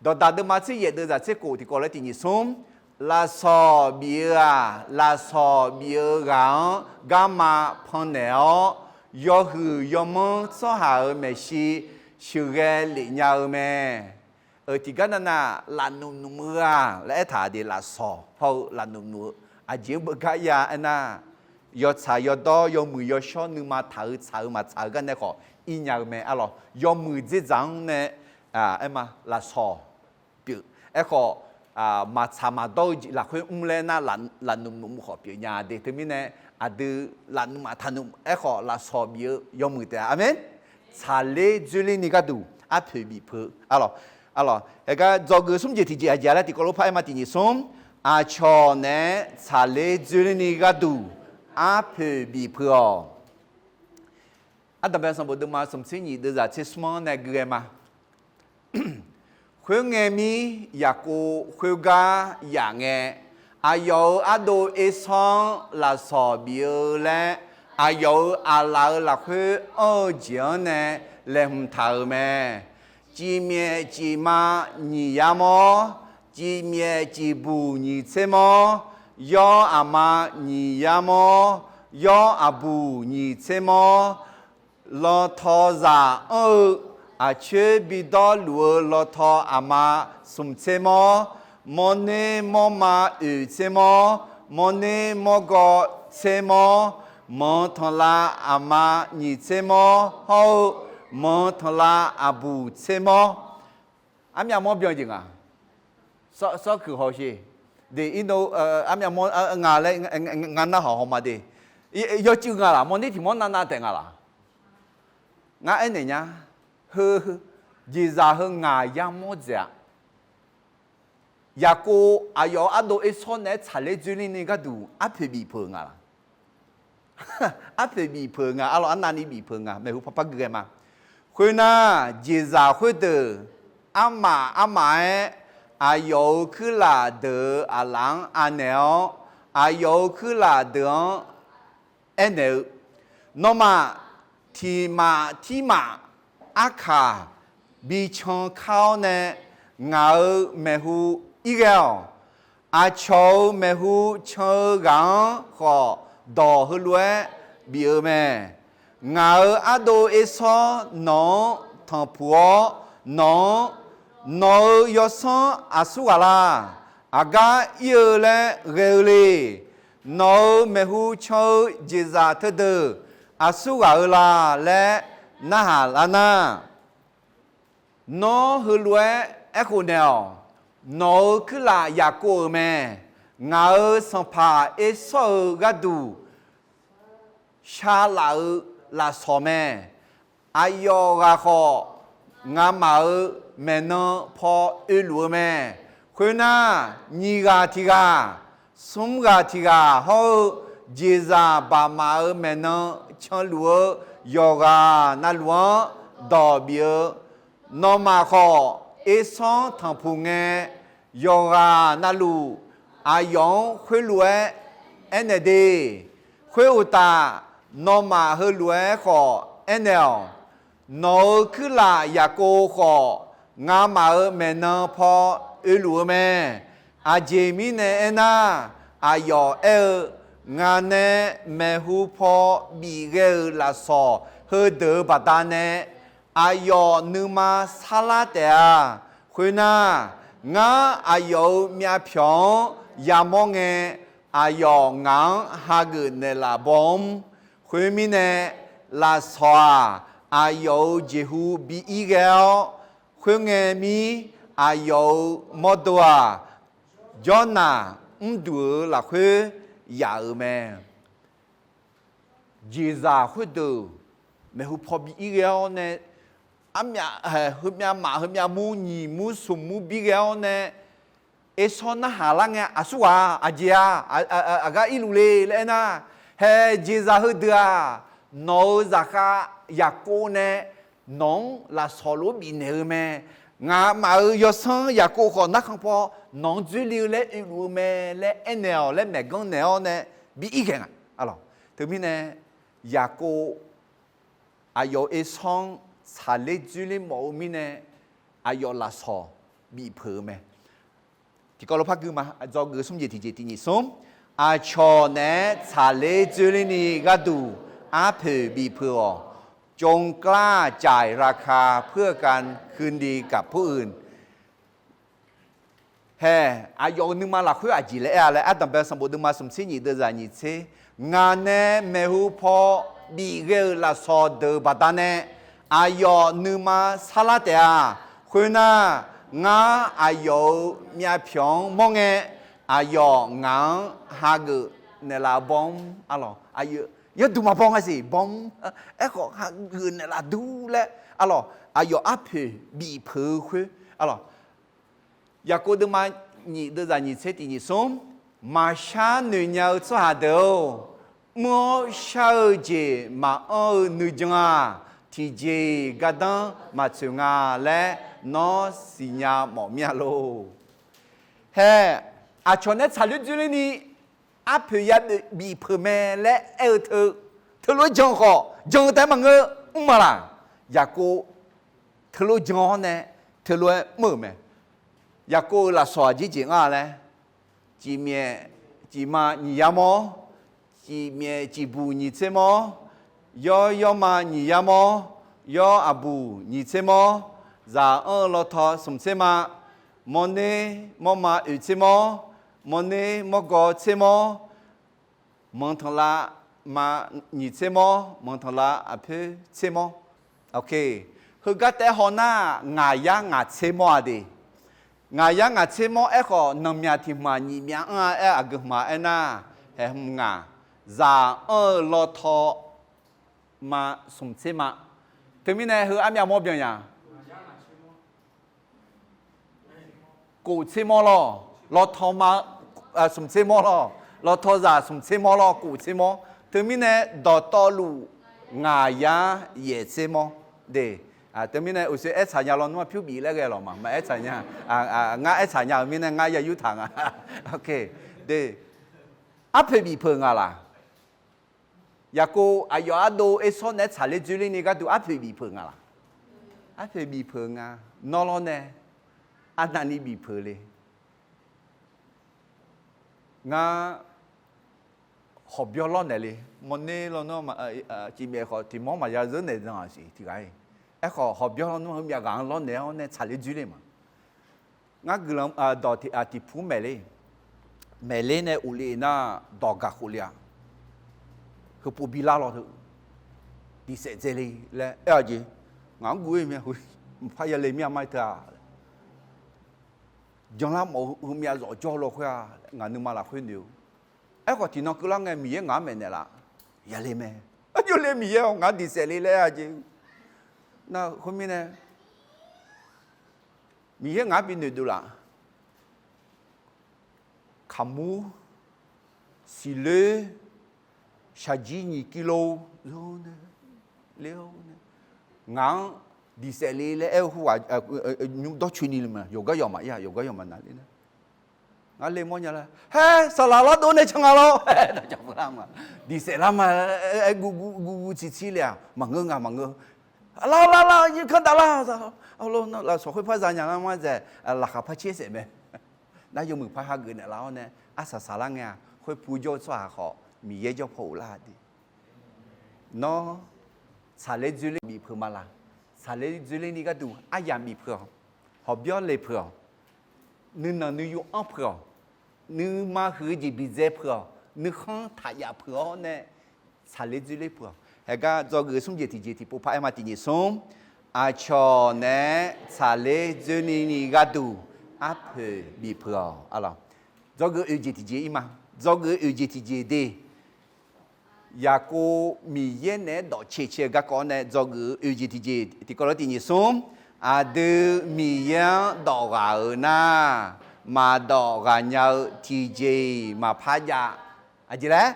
Dawqdaq deuvma tser yaef deuvzaq tser khof tiqkawv laer tiqnyif smr, lafsawq bif-eu-aq, lafsawq bif-eu ghaq-anr garma pannaeq-awr, yawhuiq yawmanr tsawrhaq-euq maeqshi sheuqghae lef nya-eu mae. Euq tiqgar navnav lafnmq nmq-eu-aq laer aertaq de, lafsawq hawr-eu lafnmq nmq-eu aqjeq-anr beugar ir-a aernar, yawtsaq yawdawr yawmuiq yawshawr nuima taq-eu tsaq-eu maqtsaq-eu gar nae khawf ir nya-eu mae arlawq. Yawmuiq dzerdzaq-anr nae aer ma lafsawq pyeuf. Aerkhawf, maqtsaq maqdawr-eu jeq lafkhoer mr laer nar, lafnmq nmq khawf pyeuf nya de. Teumirnae aqdui lafnmq maqtaq nmq aerkhawf lafsawq bif-eu yawmuiq taef-a. Aqmeq. Tsaqler dzoerler ni gharduq arpoeq bifpeuq arlawq. Arlawq, haegar dzawgeuf smr jeq tiqjeq aqjeq laer tiqkawv lof par aer ma. Tiqnyif smr, aqcawq naeq-aer tsaqler dzoerler ni gharduq arpoeq bifpeuq-awq. Ardanqbae sanqbof deuvma smq tser nyif deuvzaq tser smr-anr nae gui ghae ma. Khoerngae mir, Yaqkov khoergar yaf ngae, aqyawf-euq ardov Ersawr-anr lafsawq bif-eu laer, aqyawf-euq aqlaf-euq lafkhoer anr-eu jeq-anr nae laeqhmq taq-euq mae. Cifmyaef cifma nyiq yar mawr, cifmyaef cifbuq nyiq tser mawr, yawr aqma nyiq yar mawr, yawr aqbuq nyiq tser mawr, lawtaw zaq anr-eu aqcoer bidawr luf-eu lawtaw aqma smq tser mawr, mawrner mawrma oeq tser mawr, mawrner mawrgaw tser mawr, manq tanqlav aqma nyiq tser mawr hawr-eu manq tanqlav aqbuq tser mawr. Armyav mawr byan jeq nga. Sawr kuiq haw she. De, armyav mawr nga laer nga narhaq haw ma de. Yawcuiv nga laq, mawrner tiq mawr navnav taef nga laq. Ngar aernaeq nya. Heu, jeqzaq heu ngaq yamawr dzaeq-a. Yaqkov aqyawf-euq ardov Ersawr naeq-aer tsaqler dzoerler ni gharduq arpoeq bifpeuq nga laq. Arpoeq bifpeuq nga, arlawq arnavni bifpeuq nga, maeqhu paw par gui ghae ma. Khoernar, jeqzaq khoerdeuq armaf armaf-aer aqyawf-euq kuirlaf deuq-euq aqlaf-anr anaeq-awr, aqyawf-euq kuirlaf deuq-anr aernaeq-eu, Nawmaf tiq maf tir maf arkaq bican kar-awr nae ngaq-euq maeqhu ir ghae-awq. Aqcawq-euq maeqhu can-eu ghaq-anr khawf dawq heulof-aer bif-eu mae. Ngaq-euq ardov Ersawr nawq-anr tanqpuq-awr, nawq-anr, nawq-euq yawsanr aqsur ghaq la? Aqgar ir-eu laer ghae-eu le? Nawq-euq maeqhu can-eu jeqzaq teudeuq aqsur ghaq-eu la laer narhaq lar nar, Nawr heulof-aer aerkhof naeq-awq. Nawq-euq kuirlaf Yaqkov-euq mae. Ngaq-euq sanqpaq Ersawr-euq gharduq sharlaf-euq lafsawq mae. Aqyawf ghaq khawf, ngamaf-euq maeqnan paw oeluf-eu mae. Khoernar, nyiq ghaq tiq ghaq, smr ghaq tiq ghaq hawr-eu jeqzaq baqmaf-euq maeqnan canluf-eu yawqghaq navluf-anr dawq bif-eu, nawmaf khawf Ersawr-anr tanqpuq ngae, yawqghaq navluf aqyawf-anr khoerlof-aer aernaeq de. Khoeruqtaf, nawmaf heulof-aer khawf aernaeq-awq. Nawq-euq kuirlaf Yaqkov khawf, ngamaf-euq maeqnan paw oeluf-eu mae. Aqjeq mirnae aernar, aqyawf aer-eu, Ngaq nae maeqhu paw bif ghae-euq lafsawq heudeuq-euq baqdanae, aqyawf nuima sarlar taef-a. Khoernar, ngar aqyawf-euq myavpyawq-anr yamawr ngae, aqyawf ngaq-anr hageuf naeqlaf baw-anr. Khoermirnae, lafsawq-aq, aqyawf-euq jeqhu bi ir ghae-awr, khoerngae mir aqyawf-euq mawrdo-aq, Jawrnaq mrduq-euq lafkhoer yaf-euq mae. Jeqzaq khoerdeuq maeqhu paw bi ir ghae-awr nae, armyaf, heumyav maf heumyav mur nyiq mur smq mur bi ghae-awr nae, Ersawr narhaq lar ngae, aqsur ghaq-a, aqjeq-a, aqgar irluf le laer aernar, hae, jeqzaq heudeuq-aq, nawq-euq zaqkhav Yaqkov nae nawq-anr lafsawq lof-aer bifnaeq-eu mae. Ngaqmaf-euq yawsanr Yaqkov khawf narkhan paw nawq-anr dzoerle-eu laer oeluf-eu mae laer aernaeq-awq laer maeqganr naeq-awr nae bi ir ghae nga. Teumirnae, Yaqkov aqyawf-euq Ersawr-anr tsaqler dzoerler mawf-eu mirnae, aqyawf lafsawq bifpeuq-eu mae. Tiqkawv lof par gui ma, dzawgeuf smr jeq tiqjeq tiq nyiq smr. Aqcawq naeq-aer tsaqler dzoerler ni gharduq arpoeq bifpeuq-awq. จงกล้าจ่ายราคาเพื่อการคืนดีกับผู้อื่น Hae, aqyawf-euq nuima lafkhoer aqjeq laer aer-a laer, ardanqbae sanqbof deuvma smq tser nyiq deuvzaq nyiq tser, ngaq nae maeqhu paw bif ghae-euq lafsawq deuq-euq baqdanae, aqyawf nuima sarlar taef-a. Khoernar, ngar aqyawf-euq myavpyawq-anr mawr ngae, aqyawf ngaq-anr hageuf naeqlaf baw-anr, arlawq, yawduq maqbaw nga siq baw-anr, aerkhawf hageuf naeqlaf dur laer, arlawq, aqyawf arpoeq bifpeuq-eu khoer, arlawq, Yaqkov deuvma nyiq deuvzaq nyiq tser tiq nyiq smr, maqshar noeq nya-eu tsawrhaq deuq-or, mr-awr shar-eu jeq maqanr-eu nuijan-aq, tiqjeq-iq gardanr maqtsoeq nga laer nawr siqnya mawf mir-a lor. Hae, aqcawq nae tsaqler dzoerler ni arpoeq ya bifpeuq mae laer aer-eu teu, teulof-aer jan khawf, jan-eu taef-aer maqngeur, mr ma laq. Yaqkov teulof-aer jan-awr nae, teulof-aer mr-euq mae. Yaqkov-euq lafsawq aqjeq jeq ngar laer, cifmyaef cifma nyiq yar mawr, cifmyaef cifbuq nyiq tser mawr, yawr yawrma nyiq yar mawr, yawr aqbuq nyiq tser mawr, zaq anr-eu lawtaw smq tser ma, mawrner mawrma oeq tser mawr, mawrner mawrgaw tser mawr, Manqtanqlav ma nyiq tser mawr, manqtanqlav aqpoer tser mawr. Heugar taef-aer haw nar, ngaq yar ngaq tser mawr-a de. Ngaq yar ngaq tser mawr aerkhawf, nanqmyaq tiq hmq-aq nyiq myav anr-a aer, aqgeu hmq-a aernar, haeq hmq ngaq, zaq anr-eu lawtaw ma smq tser ma. Teumirnae heu armyav mawr byan nya. Kof tser mawr lawr, lawtaw ma, smq tser mawr lawr, lawtaw zaq smq tser mawr lawr, kof tser mawr. Teumirnae dawqtawvluf ngaq yar yaef tser mawr de. Teumirnae uqshoe aertsaq nya lawnmr-aq pyur bif laer ghae lawq ma, maqaer tsaq nya. Ngar aertsaq nya-euq mirnae ngar ya yurtaq nga. De, arpoeq bif peuq nga laq? Yaqkov aqyawf ardov ersawr naeq-aer tsaqler dzoerler ni gharduq arpoeq bif peuq nga laq? Arpoeq bif peuq nga. Nawr lawr nae arnavni bif peuq le. Ngar hawqbyawr lawrnaeq le. Mawrner lawnmr, cifmyaef khawf tiq mawr maqya zeur naeq zanq-aq siq tiq ghaq-iq. Aerkhawf hawqbyawr lawnmr heumyav ghaq-anr lawrnaeq-awr nae tsaqler dzoerler ma. Ngar guiqlanq dawq tiq pur maeqler, maeqler nae uvle nar dawq gaq khof le-aq, heupov bilar law teu, diqsaef dzae le laer aer-a jeq. Ngaq-anr guv-ir mya, mqpar yale mir-a ma teu-aq. Janlar mawf-eu heumyav zawf jawr law khoer-a, ngaq nuima lafkhoer noeq-eu. Aerkhawf tiqnan keuvlar ngae Miqyaer ngaq-anr maeqnaeq laf? Yale mae. Aqjox le Miqyaer-awq, ngaq-anr diqsaef le laer aer-a jeq. Nar khoermirnae Miqyaer ngaq-anr binoeq dov laf? Kaqmur, siqloer, shaqjir nyiq kilo, ngaq-anr diqsaef le laer aer-eu khoerghaq nymr dawrcoeni le ma, yawqgar yawq maqir-a, yawqgar yawq maqnav ler nar. Ngar le mawrnya lar, haer saqlaq lardov nae can nga lawr. Diqsaef lar ma, aer guv guv guv ciqcir le-aq maqngeur nga maqngeur. Lar lar lar, yirkanr dav lar. Lafsawq khoerpar zanya lar ma dzaeq, laqkhaq par caer saef mae. Nar yawmuiq par hageuf naeqlaf-awr nae arsaq saqlar ngae-aq, khoer pu jawr-eu tsawrhaq khawf Miqyaer jawr paw ghoflar de. Nawr tsaqler dzoerler bif peuq ma laq? Tsaqler dzoerler ni gharduq aryamq bif peuq-awq. Hawqbyawr le peuq-awq. Nuinanq nuiyu anr peuq-awq. Nuima huiq-eu jeq bidzae peuq-awq. Nuikhanr taqyaf peuq-awr nae tsaqler dzoerler peuq-awq. Haegar dzawgeuf smr jeq tiqjeq tiqpov par aer ma, tiq nyiq smr. Aqcawq naeq-aer tsaqler dzoerler ni gharduq arpoeq bif peuq-awq. Dzawgeuf oeq jeq tiqjeq ir ma. Dzawgeuf oeq jeq tiqjeq de. Yaqkov Miqyaer naeq-aer dawq cae cae-eu garkawv-awr nae dzawgeuf-eu oeq jeq tiqjeq tiqkawv lof tiq nyiq smr. Aqdui Miqyaer-anr dawq ghaq-euq nar, maqdawq ghaq nya-eu tiqjeq-iq maqpar jav. Aqjeq laer?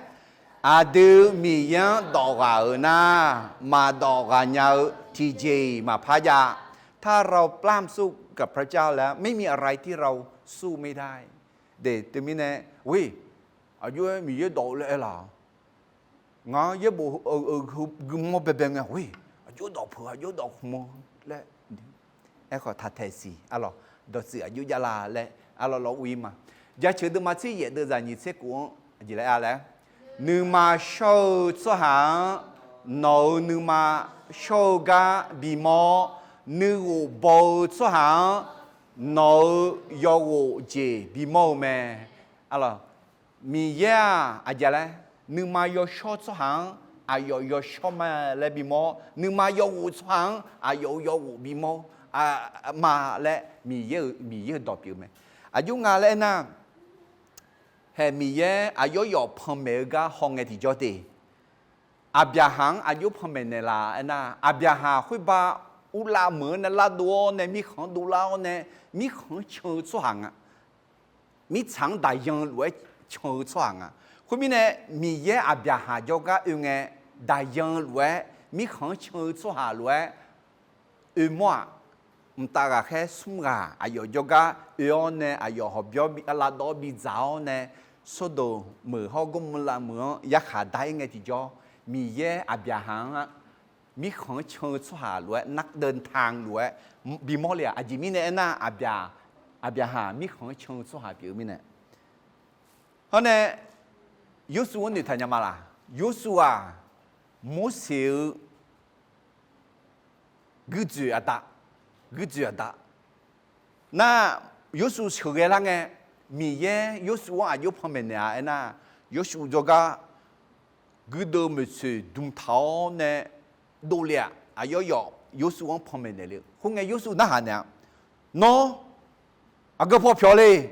Aqdui Miqyaer-anr dawq ghaq-euq nar, maqdawq ghaq nya-eu tiqjeq-iq maqpar jav. ถ้าเราปล้ำสู้กับพระเจ้าแล้ว ไม่มีอะไรที่เราสู้ไม่ได้ de. Teumirnae, aqjox-aer Miqyaer dawq-eu laer aer laq? Ngar yaerbof guimawr baebae ngae, aqjox dawq peuq, aqjox dawq khmq-eu laer. Aerkhawf taqtaeq siq, arlawq, dawqtsuif aqjox javlar laer arlawq lawr ur-ir ma. Jaceuq deuvma tser yaef deuvzaq nyiq tser kof-anr jeq laer-a laer, nuima shawr-eu tsawrhaq-anr nawq-euq nuima shawr-eu gar bimawr-awr, nuighof baw-eu tsawrhaq-anr nawq-euq yawghof jeq bimawr-eu mae. Miqyaer-aq aqjeq laer, nuima yawshawr tsawrhaq-anr aqyawf yawshawr ma laer bimawr-awr, nuima yawghof tsawrhaq-anr aqyawf-euq yawghof bimawr ma laer Miqyaer-euq, Miqyaer-euq dawq pyeuf mae. Aqjox nga laer aernar, haeq Miqyaer aqyawf yawf panmaeq-eu gar hawngae tiqjawr te. Aqbyaqhaq-anr aqjox panmaeq naeqlaf aernar, Aqbyaqhaq khoerba uvlav meuq-anr nae lavdov-awr nae mirkhanq-anr dovlar-awr nae, mirkhanq-anr can-eu tsawrhaq nga. Mirtsaq-anr daqyan lof-aer can-eu tsawrhaq nga. Khoermirnae, Miqyaer Aqbyaqhaq jawrgar oe ngae, daqyan lof-aer mirkhanq-anr can-eu tsawrhaq lof-aer oe mawr-aq, mqtav ghaqkhaer smr ghaq aqyawf jawrgar oe-awr nae, aqyawf hawqbyawr lavdawv-awr bidzaq-awr nae, Sordoq meuq hawr Gormorlav meuq-anr yarkhaq dar-ir ngae tiqjawr, Miqyaer Aqbyaqhaq-anr mirkhanq-anr can-eu tsawrhaq lof-aer, นักเดินทาง lof-aer bimawr le-aq, aqjeq mirnae aernar, Aqbyaqhaq mirkhanq-anr can-eu tsawrhaq pyeuf-eu mirnae. Hawr nae, Yorsuv-anr noeqtaq nya ma laq? Yorsuv-aq, Morseq-eu guirdzoeq aqda, guirdzoeq aqda. Nar, Yorsuv sheuqghae lar ngae, Miqyaer Yorsuv-anr aqjox panmaeq naeq-a aernar, Yorsuv jawrgar guirdeuv maeqtsoeq dmqtaq-awr nae dovle-aq, aqyawf yawf Yorsuv-anr panmaeq naeqle-eu. Khoerngae Yorsuv narhaq naeq-a, Nawr aqgeu paw pyawq le?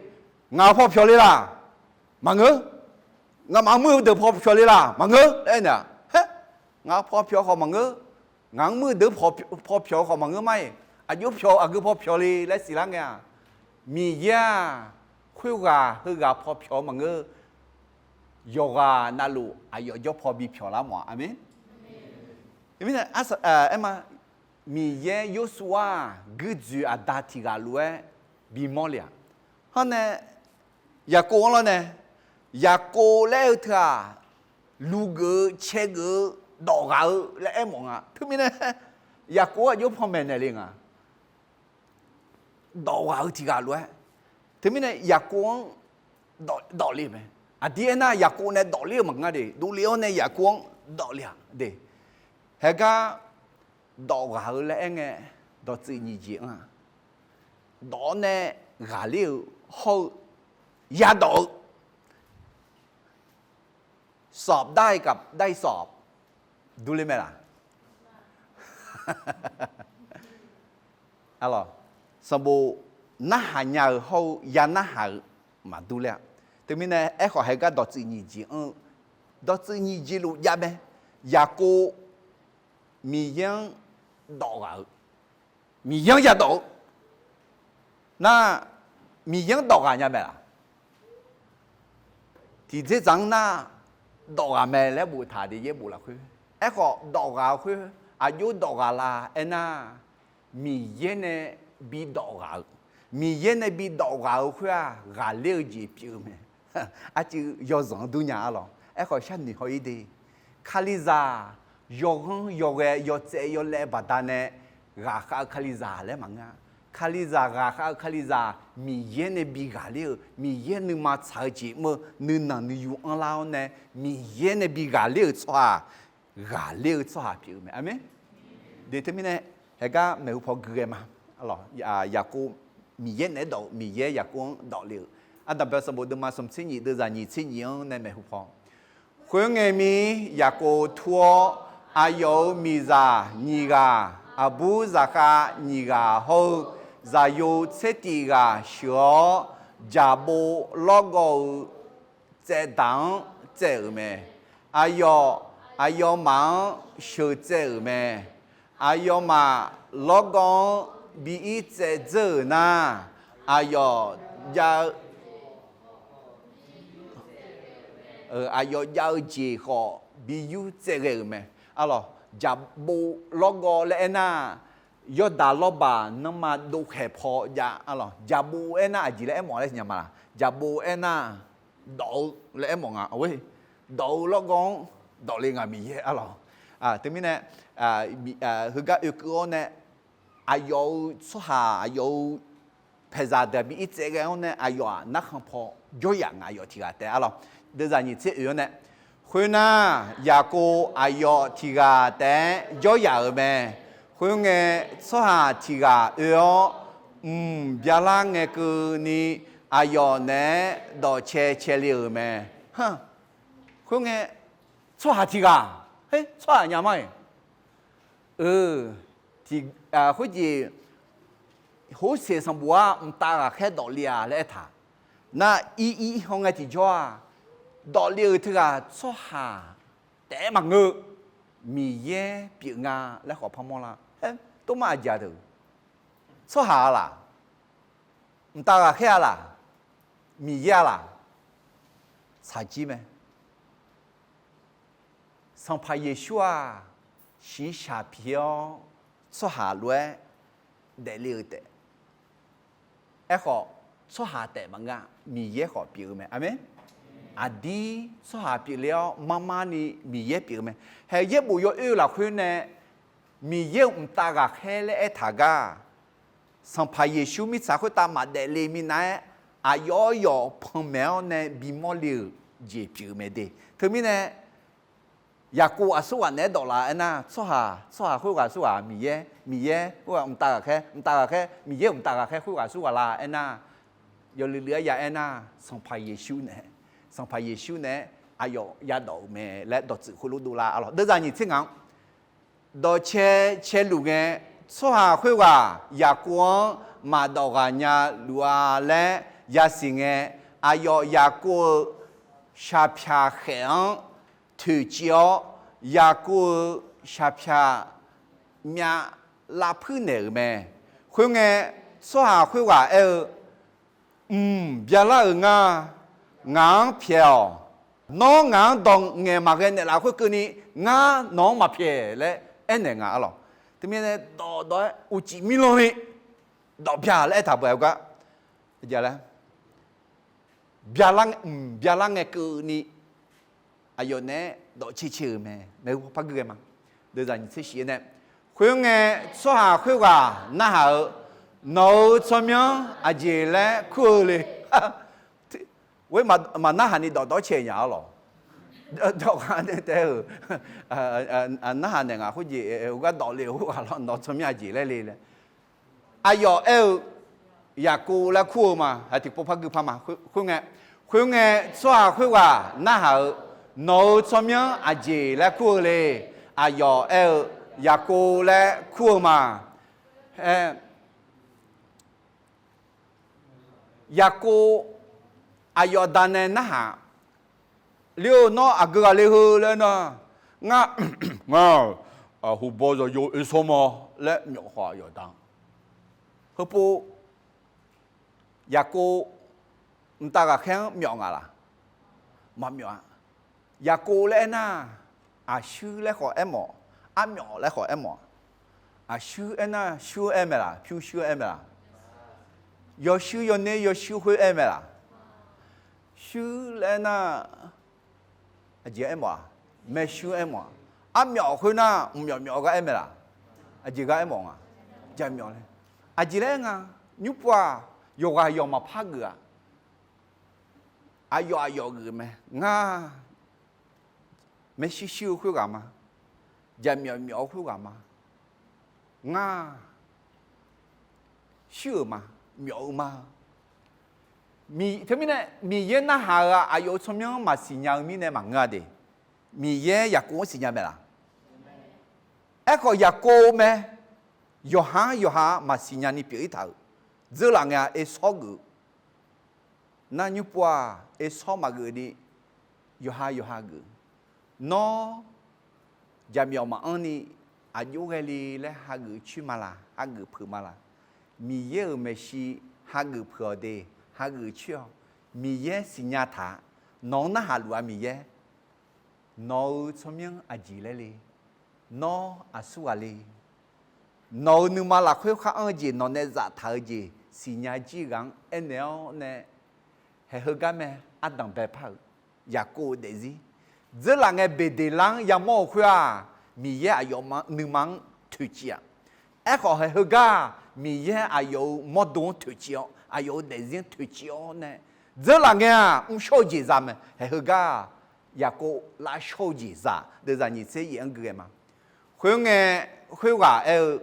Ngaq-euq paw pyawq le laq? Maqngeur. Ngamaf-anr muir-eu deuq paw pyawq le laq? Maqngeur laer aernaeq-a. Haer, ngaq-euq paw pyawq khawf maqngeur. Ngaq-anr muir-eu deuq paw pyawq-eu khawf maqngeur ma-iq, aqjox pyawq-eu aqgeu paw pyawq le laer siqlar ngae-aq, Miqyaer-aq, khoerghaq heughaq paw pyawq-eu maqngeur. Yawqghaq navluf aqyawf jawr paw bipyawq lar mawf-a. Aqmeq. Teumirnae, aer ma, Miqyaer Yorsuv-aq guirdzoeq aqda tiq ghaq lof-aer bimawr le-aq. Hawr nae, Yaqkov-anr lawr nae, Yaqkov laer-eu teu-aq, lugeuf-eu caegeuf-eu dawfghaq-eu laer aermawf nga. Teumirnae, Yaqkov-anr aqjox panmaeq naeqle nga. Dawfghaq-eu tiq ghaq lof-aer. Teumirnae Yaqkov-anr dawf, dawfle-eu mae. Aqdir aernar Yaqkov nae dawfler-eu maqngeur de, dovle-awr nae Yaqkov-anr dawfle-aq de. Haegar dawfghaq-eu laer aerngae, dawqtsuif nyiq jeq-anr-aq, dawf-awr nae ghaqler-eu hawr-eu yadawf-eu สอบได้กับได้สอบ durler mae laq? Arlawq, sanqbof narhaq nya-euq hawr-eu ya narhaq-eu maqdur ler-a. Teumirnae aerkhawf, haegar dawqtsuif nyiq jeq anr-eu, dawqtsuif nyiq jeq luf jav mae. Yaqkov Miqyaer-anr dawfghaq-eu, Miqyaer-anr yadawf-eu nar, Miqyaer-anr dawfghaq nya mae laq? Tiqdzerdzaq-anr nar, dawfghaq mae laer boftaq de, yaerbof lafkhoer. Aerkhawf, dawfghaq-eu khoer aqjox dawfghaq la aernar, Miqyaer nae bidawfghaq-eu, Miqyaer nae bidawfghaq-eu khoer-aq, ghaqler-eu jeq pyeuf-eu mae. Arcuiv yawzanq-anr durnya arlawq. Aerkhawf, sharnoeq haw-ir de. Kalizaq yawghanr yawghae yawtsaev yawlaev baqdanae ghaqkhav-eu Kalizaq laer maqngeur-a. Kalizaq ghaqkhav-eu Kalizaq, Miqyaer nae bi ghaqler-eu, Miqyaer nuima tsaq-eu jeq mr-eu nuinanq nuiyu anrlar-awr nae, Miqyaer nae bi ghaqler-euq tsawrhaq, ghaqler-eu tsawrhaq pyeuf-eu mae. Aqmeq. De teumirnae, haegar maeqhu paw gui ghae ma. Yaqkov Miqyaer naeq-aer dawf-eu, Miqyaer Yaqkov-anr dawfle-euq. Ardanqbae sanqbof deuvma smq tser nyiq deuvzaq nyiq tser nyiq-anr nae maeqhu paw. Khoerngae mir Yaqkov tur-awr, aqyawf-euq miqzaq nyiq ghaq, aqbur zaqkhav nyiq ghaq hawr-eu zaqyo tser tif ghaq sheuq-awr, jaqbov lawrgawv-eu tsaevdaq-anr tsaev-euq mae. Aqyawf, aqyawfmaf-anr sheuqtsaev-euq mae. Aqyawfmaf lawrgawv-anr bi ir tsaev dzeur-euq nar, aqyawf jav-eu, aqyawf jav-eu jeq khawf bi yur tsaev ghae-euq mae. Arlawq, jaqbov lawrgawv laer aernar, yawrdaq lawrbaq nanrma dovkhaeq paw jav. Arlawq, jaqbov aernar aqjeq laer aermawf laer siqnya ma laq? Jaqbov aernar, dawf-eu laer aermawf nga. Dawf-eu lawrgawv-anr dawfle nga Miqyaer. Arlawq, teumirnae, heugar oekeuv-awr nae, aqyawf-euq tsawrhaq, aqyawf-euq paeqzaq deuq-aq bi ir tsaev ghae-awr nae, aqyawf-aq narkhan paw jawryaf nga, aqyawf tiq ghaq taef. Arlawq, deuvzaq nyiq tser oe-awr nae, khoernar, Yaqkov aqyawf tiq ghaq taef-aer jawryaf-euq mae. Khoerngae, tsawrhaq tiq ghaq oe-awr, mq byalar ngae keuvni aqyawf naeq-aer dawqcae cae le-euq mae. Khoerngae, tsawrhaq tiq ghaq, tsawrhaq nya ma-iq, khoerjeq, Horseq sanqbof-aq mqtav ghaqkhaer dawfle-a laer aertaq. Nar ir ir hawngae tiqjawr-aq, dawfle-euq teughaq tsawrhaq taef-aer maqngeur, Miqyaer pyeuf nga laer khawf par mawrlar. Tov mar aqjeq-a deuq, tsawrhaq-a laq? Mqtav ghaqkhaer-a laq? Miqyaer-a laq? Tsaqjir mae. Sanqpaq Yeqsur-aq, shiqshaq pi-awr tsawrhaq lof-aer daefle-eu taef. Aerkhawf, tsawrhaq taef maqngeur-a, Miqyaer khawf pyeuf-eu mae. Aqmeq. Aqdir tsawrhaq pyeufle-awr marmarni Miqyaer pyeuf-eu mae. Haeq yaerbof yawoer-eu lafkhoer nae Miqyaer-euq mqtav ghaqkhaer laer aertaq gar, Sanqpaq Yeqsur mirtsaq khoertav maqdaef le minav-aer, aqyawf-awr yawf panmaeq-awr nae bimawr le-euq jeq pyeuf-eu mae de. Teumirnae, Yaqkov aqsurghaq naeq-aer dawflaf aernar, tsawrhaq, tsawrhaq khoerghaq aqsurghaq Miqyaer, Miqyaer khoerghaq mqtav ghaqkhaer, mqtav ghaqkhaer, Miqyaer-euq mqtav ghaqkhaer khoerghaq aqsurghaq la aernar, yawluiv luiv-aer ya aernar, Sanqpaq Yeqsur naeq-aer, Sanqpaq Yeqsur naeq-aer aqyawf yadawq-euq mae laer dawqtsuif khoerlof dovlar arlawq. Deuvzaq nyiq tser ngaq-anr dawqcae caeluf ngae, tsawrhaq khoerghaq Yaqkov-anr maqdawq ghaq nya luf-a laer yasiq ngae, aqyawf Yaqkov-euq shaqpyaq khaef-anr toeqciv-awr, Yaqkov-euq shaqpyaq myav lavpuir naeq-euq mae. Khoerngae, tsawrhaq khoerghaq aer-eu, Mq, byalar-euq nga. Ngaq-anr pyaeq-awq. Nawr ngaq-anr dawq ngaeq maqghae naeqlaf khoerkeuvni, ngar nawq-anr maqpyaeq laer aernaeq nga arlawq. Teumirnae dawqdawq-aer uqcif mirlanni dawq byaq laer aertaq beu-aer gar, mq, byalar ngae keuvni, aqyawf naeq-aer dawqcae cae-euq mae. Maeqhu par gui ghae ma. Deuvzaq nyiq tser shif-aer nae, khoerngae, tsawrhaq khoerghaq narhaq-eu, Nawq-euq tsawrmyanr aqjeq laer kur-eu le? Maqnarhaq ni dawqdawq cae nya arlawq. Dawq ghaq nae taef-euq narhaq naeq ngaq khoerjeq gar dawq le-euq khoerghaq lawr, Nawq-euq tsawrmyanr aqjeq laer le laer. Aqyawf aer-eu, Yaqkov laer kur-eu ma. Haq tiqpov par gui par ma. Khoerngae, khoerngae tsawrhaq khoerghaq narhaq-eu, Nawq-euq tsawrmyanr aqjeq laer kur-eu le? Aqyawf aer-eu, Yaqkov laer kur-eu ma. Yaqkov aqyawf da nae narhaq, Le-eu, nawr aqgeu ghaq le heu laer nar, ngar, ngar-aq, aqhubaw zaqyo oesawr ma laer myawf khawf aqyawf da. Heupov Yaqkov mqtav ghaqkhaer-anr myawf nga laq? Maqmyawf-a. Yaqkov laer aernar, aqshuir laer khawf aermawf, armyawf laer khawf aermawf-a. Aqshuir aernar, shuir aer mae laq? Pyurshuir aer mae laq? Yawshuir yawner yawshuir khoer aer mae laq? Shuir laer aernar, aqjeq aermawf-a? Maershuir aermawf-a. Armyawf khoernar, mqmyawf myawf gar aer mae laq? Aqjeq gar aermawf nga? Jaqmyawf laer. Aqjeq laer aer nga, nymrpov-aq, yawqghaq yawq maqpar geuf-a. Aqyawf aqyawf geuf mae. Ngar maershuir shuir-eu khoerghaq ma. Jaqmyawf myawf-eu khoerghaq ma. Ngar shuir-euq ma, myawf-eu ma. Teumirnae Miqyaer narhaq-eu-aq, aqyawf-euq tsawrmyanr-anr maqsiq nya-eu mirnae maqngeur-a de. Miqyaer Yaqkov-anr siqnya mae laq? Aerkhawf Yaqkov mae, yawqha-anr yawqha maqsiq nyani pyeuf-ir taq-euq. Dzeurlaf ngae-a, Ersawr geuf. Nar nymrpov-aq, Ersawr maqgeuf ni, yawqha yawqha geuf. Nawr jaqmyawf maqanr ni, aqjox ghae le laer hageuf coer ma laq? Hageuf peuq ma laq? Miqyaer-euq maeqshi hageuf peuq-awq de. Hageuf coer-awq. Miqyaer siqnya taq-a. Nawq-anr narhaq luf-a Miqyaer. Nawq-euq tsawrmyanr aqjeq laer le? Nawr aqsur ghaq le? Nawq-euq nuima lafkhoer khar anr-eu jeq, nawq nae zaftaq-eu jeq siqnya jir ghaq-anr aernaeq-awr nae, haeq heugar mae, ardanq baepar-euq Yaqkov-euq daefzir. Dzeurlaf ngae Beqdeqlar-anr yamawr-euq khoer-aq, Miqyaer aqyawf nuima-anr toeqciv-aq. Aerkhawf haeq heugar-aq, Miqyaer aqyawf-euq mawrdo-anr toeqciv-awr, aqyawf-euq daefzir-anr toeqciv-awr nae, dzeurlaf ngae-aq, mrshawr-eu jeq za mae. Haeq heugar-aq, Yaqkov lavshawr-eu jeq za. Deuvzaq nyiq tser yaef-anr gui ghae ma. Khoerngae, khoerghaq aer-eu,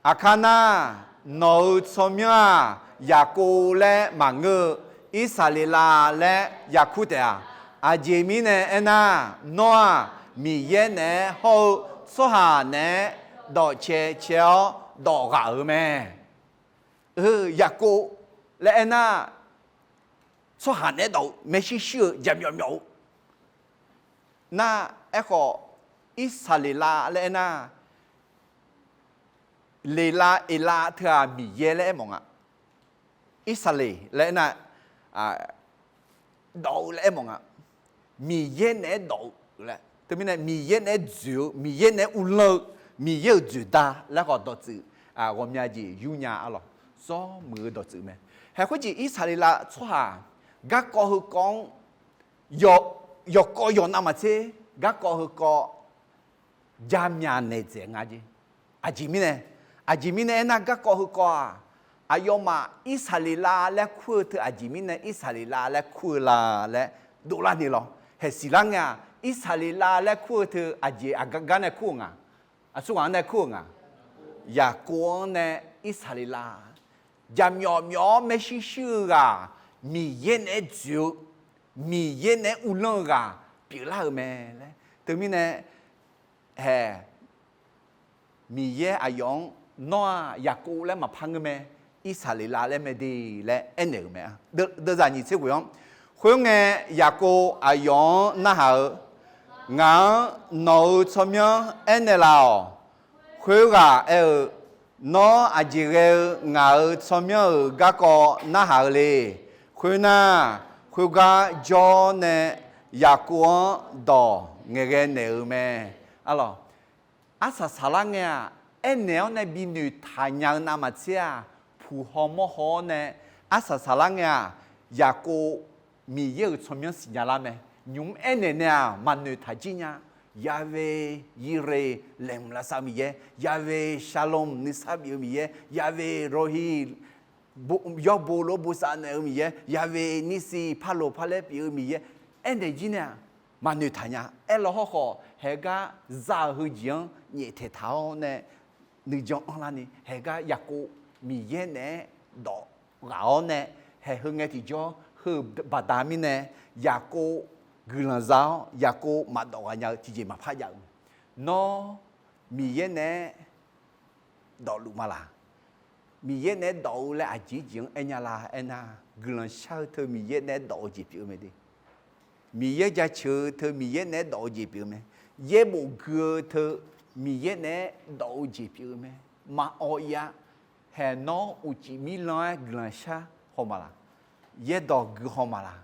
Aqkar nar, nawq-euq tsawrmyanr-aq, Yaqkov laer maqngeur-eu, Irsaqleqlav laer yakur taef-a. Aqjeq mirnae aernar, nawr-aq, Miqyaer naeq-aer hawr-eu tsawrhaq naeq-aer dawqcae cae-awr dawq ghaq-euq mae. Yaqkov laer aernar, tsawrhaq naeq-aer dawq-eu maershuir shuir-eu jaqmyawf myawf-eu nar, aerkhawf Irsaqleqlav laer aernar, Leqlav Eqlav teu-aq Miqyaer laer aermawf nga. Irsaqleqlav laer aernar, dawq-eu laer aermawf nga. Miqyaer naeq-aer dawq-eu laer. Teumirnae Miqyaer naeq-aer dzoeq-eu, Miqyaer naeq-aer uvlanr-eu, Miqyaer-euq dzoeqda laer khawf dawqtsuif ghawqmya jeq yurnya arlawq. Zawr muiq-eu dawqtsuif mae. Haeq khoerjeq Irsaqleqlav tsawrhaq garkawv heukawv-anr yawqkawv yawqnav maqtser, garkawv heukawv jaqmyaq naeqdzaeq nga jeq. Aqjeq mirnae, aqjeq mirnae aernar, garkawv heukawv-aq, aqyawfmaf Irsaqleqlav laer kur-eu teu aqjeq mirnae Irsaqleqlav laer kur-eu la laer dovlar ni lawr. Haeq siqlar ngae-aq, Irsaqleqlav laer kur-eu teu aqjeq aqgar gar nae kur-eu nga? Aqsurghaq-anr nae kur-eu nga? Yaqkov-anr nae Irsaqleqlav. Jaqmyawf myawf-awr maershuir shuir-eu ghaq, Miqyaer naeq-aer dzoeq-eu, Miqyaer naeq-aer uvlanr-eu ghaq, pyeuflar-euq mae laer. Teumirnae, hae, Miqyaer aqyawf-anr nawr-aq Yaqkov laer maqpar ngeur mae, Irsaqleqlav laer mae de laer aernaeq-euq mae. Deuvzaq nyiq tser ghoeq-anr, khoerngae, Yaqkov aqyawf-anr narhaq-eu, Ngaq-anr nawq-euq tsawrmyanr aernaeq laf-awq. Khoerghaq aer-eu, Nawr aqjeq ghae-eu ngaq-euq tsawrmyanr-euq garkawv narhaq-eu le. Khoernar, khoergar jawr-awr nae Yaqkov-anr dawq ngaeqghae naeq-euq mae. Arlawq, arsaq saqlar ngae-aq, aernaeq-awr nae binoeq taqnya-eu navmaqtser-aq, puq haw mawr haw-awr nae arsaq saqlar ngae-aq, Yaqkov Miqyaer-euq tsawrmyanr siqnya lar mae. Nymq-mr aernaeq nae-aq maqnoeq taq jir nya. Yahweh Yireh, laeqhmq lavsav Miqyaer, Yahweh Shalom, nuisar bif-eu Miqyaer, Yahweh Rohi, yawbo lof-aer bosav naeq-eu Miqyaer, Yahweh Nissi, parloq parlaer pyeuf-eu Miqyaer, aernaeq jir nae-aq maqnoeq taq nya. Aerlaw hawrkhawf, haegar za-euq heujeq-anr nyaeftaeq taq-awr nae nuijan anrlarni, haegar Yaqkov Miqyaer naeq-aer dawf ghaq-awr nae, haeq heu ngae tiqjawr heu-euq baqda mirnae, Yaqkov guiqlanq za-awr Yaqkov maqdawf ghaq nya-eu tiqjeq maqpar jav-euq mae. Nawr Miqyaer naeq-aer dawfluf ma laq? Miqyaer naeq-aer dawf-eu laer aqjeq jeq-anr aer nya la aernar, guiqlanq shar-eu teu Miqyaer naeq-aer dawf-eu jeq pyeuf-eu mae de. Miqyaer jaceuq-eu teu Miqyaer naeq-aer dawf-eu jeq pyeuf-eu mae. Yaerbof gui-eu teu Miqyaer naeq-aer dawf-eu jeq pyeuf-eu mae. Maqawv ir-a. Haeq nawr uqcif mirlanr-aer guiqlanq shar haw ma laq? Yaerdawq gui haw ma laq?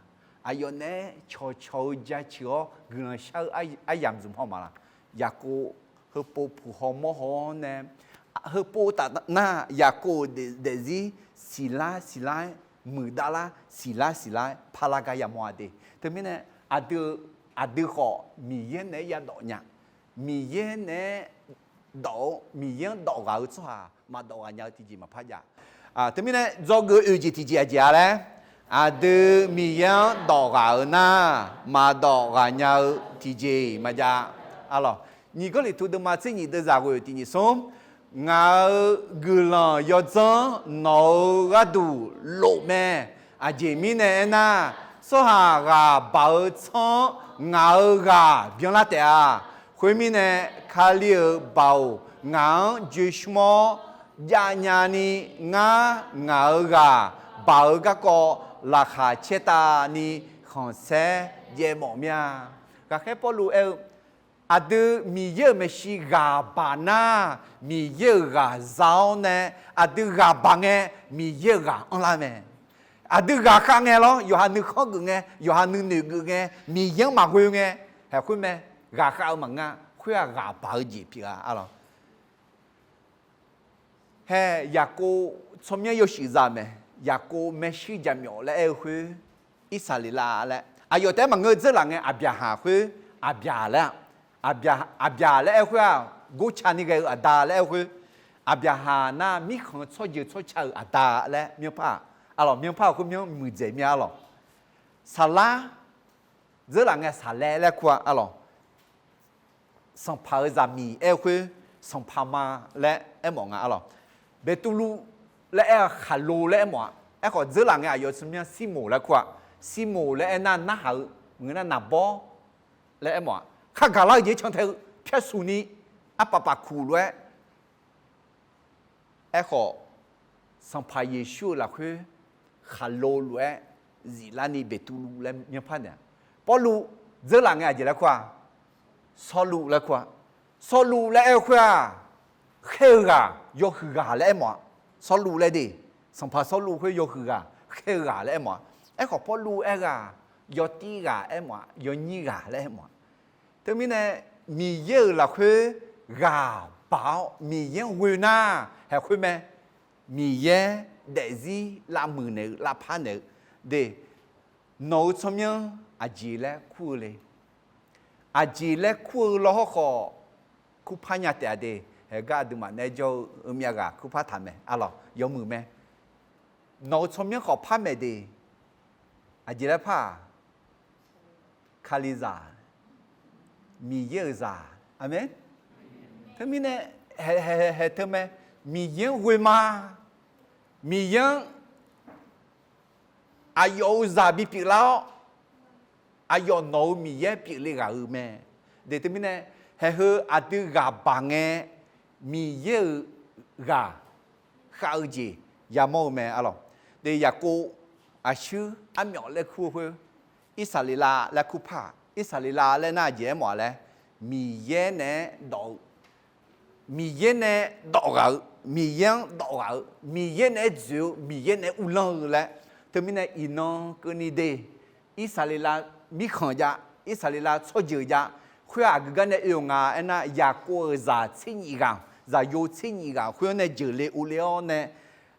Aqyawf naeq-aer cawqcawq-eu jaceuq-awr guiqlanq shar-eu aryamq zmq haw ma laq? Yaqkov heupov puq haw mawr haw-awr nae, heupov taf nar Yaqkov-euq daefzir siqlar siqlar-aer, muiqdav lar siqlar siqlar-aer parlar gar yamawr-a de. Teumirnae, aqdui, aqdui khawf Miqyaer naeq-aer yadawf nya. Miqyaer naeq-aer dawf-eu, Miqyaer-anr dawf ghaq-eu tsawrhaq maqdawf ghaq nya-eu tiqjeq maqpar jav. Teumirnae dzawgeuf oe jeq tiqjeq aqjeq-a laer, aqdui Miqyaer-anr dawf ghaq-euq nar, maqdawf ghaq nya-eu tiqjeq maqjav. Arlawq, nyiq Gawrliqtu deuvma tser nyiq deuvzaq ghoe tiq nyiq smr, ngaq-euq guiqlanq yawdzanr nawq-euq gharduq lof mae. Aqjeq mirnae aernar, tsawrhaq ghaq baq-eu tsanr-anr ngaq-euq ghaq byanlar taef-a. Khoermirnae, Kali-euq baoq ngaq-anr joesmr-awr javnya ni, ngar ngaq-euq ghaq baq-eu garkawv laqkhaq caertavni khanqsaer jaev mawf mir-a. Ghaqkhaer Pawrluv aer-eu, aqdui Miqyaer-euq maeqshi ghaq baq nar, Miqyaer-euq ghaq za-awr nae, aqdui ghaq baq ngae, Miqyaer-euq ghaq anrlar mae. Aqdui ghaqkhav ngae lawr, yawqha nuikhanr geuf ngae, yawqha nuinoeq geuf ngae, Miqyaer-anr maqghoe ngae, haeq khoer mae. Ghaqkhav-eu maqngeur-a, khoer-aq ghaq baq-eu jeq pyeuf-a. Arlawq, hae, Yaqkov tsawrmyanr yawshuif za mae. Yaqkov maershuir jaqmyawf laer aer-eu khoer, Irsaqleqlav laer aqyawf taef-aer maqngeur. Dzeurlaf ngae Aqbyaqhaq khoer, Aqbyaq laer-a. Aqbyaq laer aer-eu khoer-aq, gorca ni ghae-eu aqda laer aer-eu khoer, Aqbyaqhaq nar mirkhanq-eu tsawrjeuq tsawrca-euq aqda laer myanrpar-aq, arlawq, myanrpar-euq khoer myanr muiqdzaeq mir-a. Arlawq, Saqlar, dzeurlaf ngae Saqlaer laer kur-a. Arlawq, sanqpaq-euq zaqmiq aer-eu khoer, sanqpaq ma laer aermawf nga. Arlawq, Beqtuvluv laer aer-eu khaqlo laer aermawf-a. Aerkhawf, dzeurlaf ngae aqyawf tsawrmyanr Sirmoq laer kur-a. Sirmoq laer aernar, narhaq-eu maqngeur nar, naqbawr laer aermawf-a. Khar gaqlar-eu jeq-aer cantae-eu pyarsuq ni, arpaf paf kuq lof-aer Aerkhawf, Sanqpaq Yeqsur-euq lafkhoer khaqlo lof-aer ziflarni Beqtuvluv laer myanrpar naeq-a. Pawrluv dzeurlaf ngae aqjeq laer kur-a? Sawrluv laer kur-a. Sawrluv laer aer-eu khoer-aq, khaer-eu ghaq, yawhuiq ghaq laer aermawf-a. Sawrluv laer de, Sanqpaq Sawrluv khoer yawhuiq ghaq, khaer-eu ghaq laer aermawf-a. Aerkhawf, Pawrluv aer-eu ghaq, yawtir ghaq aermawf-a, yawnyir ghaq laer aermawf-a. Teumirnae, Miqyaer-euq lafkhoer ghaq baq-awr Miqyaer-anr ghoe nar, haeq khoer mae. Miqyaer daefzir lavmuiq naeq-eu, lavpar naeq-eu de. Nawq-euq tsawrmyanr aqjeq laer kur-eu le? Aqjeq laer kur-eu lawr hawrkhawf, kurpar nya taef-a de. Haeq gar aqduimaf naeq-aer jawr-eu heumyav ghaq kurpar taq mae. Arlawq, yawmuiq mae. Nawq-euq tsawrmyanr khawf par maeq de. Aqjeq laer par-aq, Kalizaq, Miqyaer-euq zaq. Aqmeq. Teumirnae, haeq, haeq, haeq, haeq teu mae. Miqyaer-anr ghoe ma. Miqyaer-anr aqyawf-euq zaq bipyeuf lar-awr, aqyawf nawq-euq Miqyaer pyeufle ghaq-euq mae. De teumirnae, haeqheu aqdui ghaq baq ngae, Miqyaer-euq ghaq khav-eu jeq yamawr-eu mae arlawq. De Yaqkov aqshuir armyawf laer kur-eu khoer, Irsaqleqlav laer kur par-aq, Irsaqleqlav laer nar aqjeq aermawf-a laer, Miqyaer naeq-aer dawf-eu, Miqyaer nae dawf ghaq-eu, Miqyaer-anr dawf ghaq-eu, Miqyaer naeq-aer dzoeq-eu, Miqyaer naeq-aer uvlanr-eu laer. Teumirnae iqnan keuvni de, Irsaqleqlav mirkhanq jav, Irsaqleqlav tsawrjeuq jav, khoer-aq aqgeu gar nae oe-euq nga aernar, Yaqkov-euq zaq tser nyif ghaq, zaqyo tser nyif ghaq khoer-anr nae jeuqle ovle-awr nae,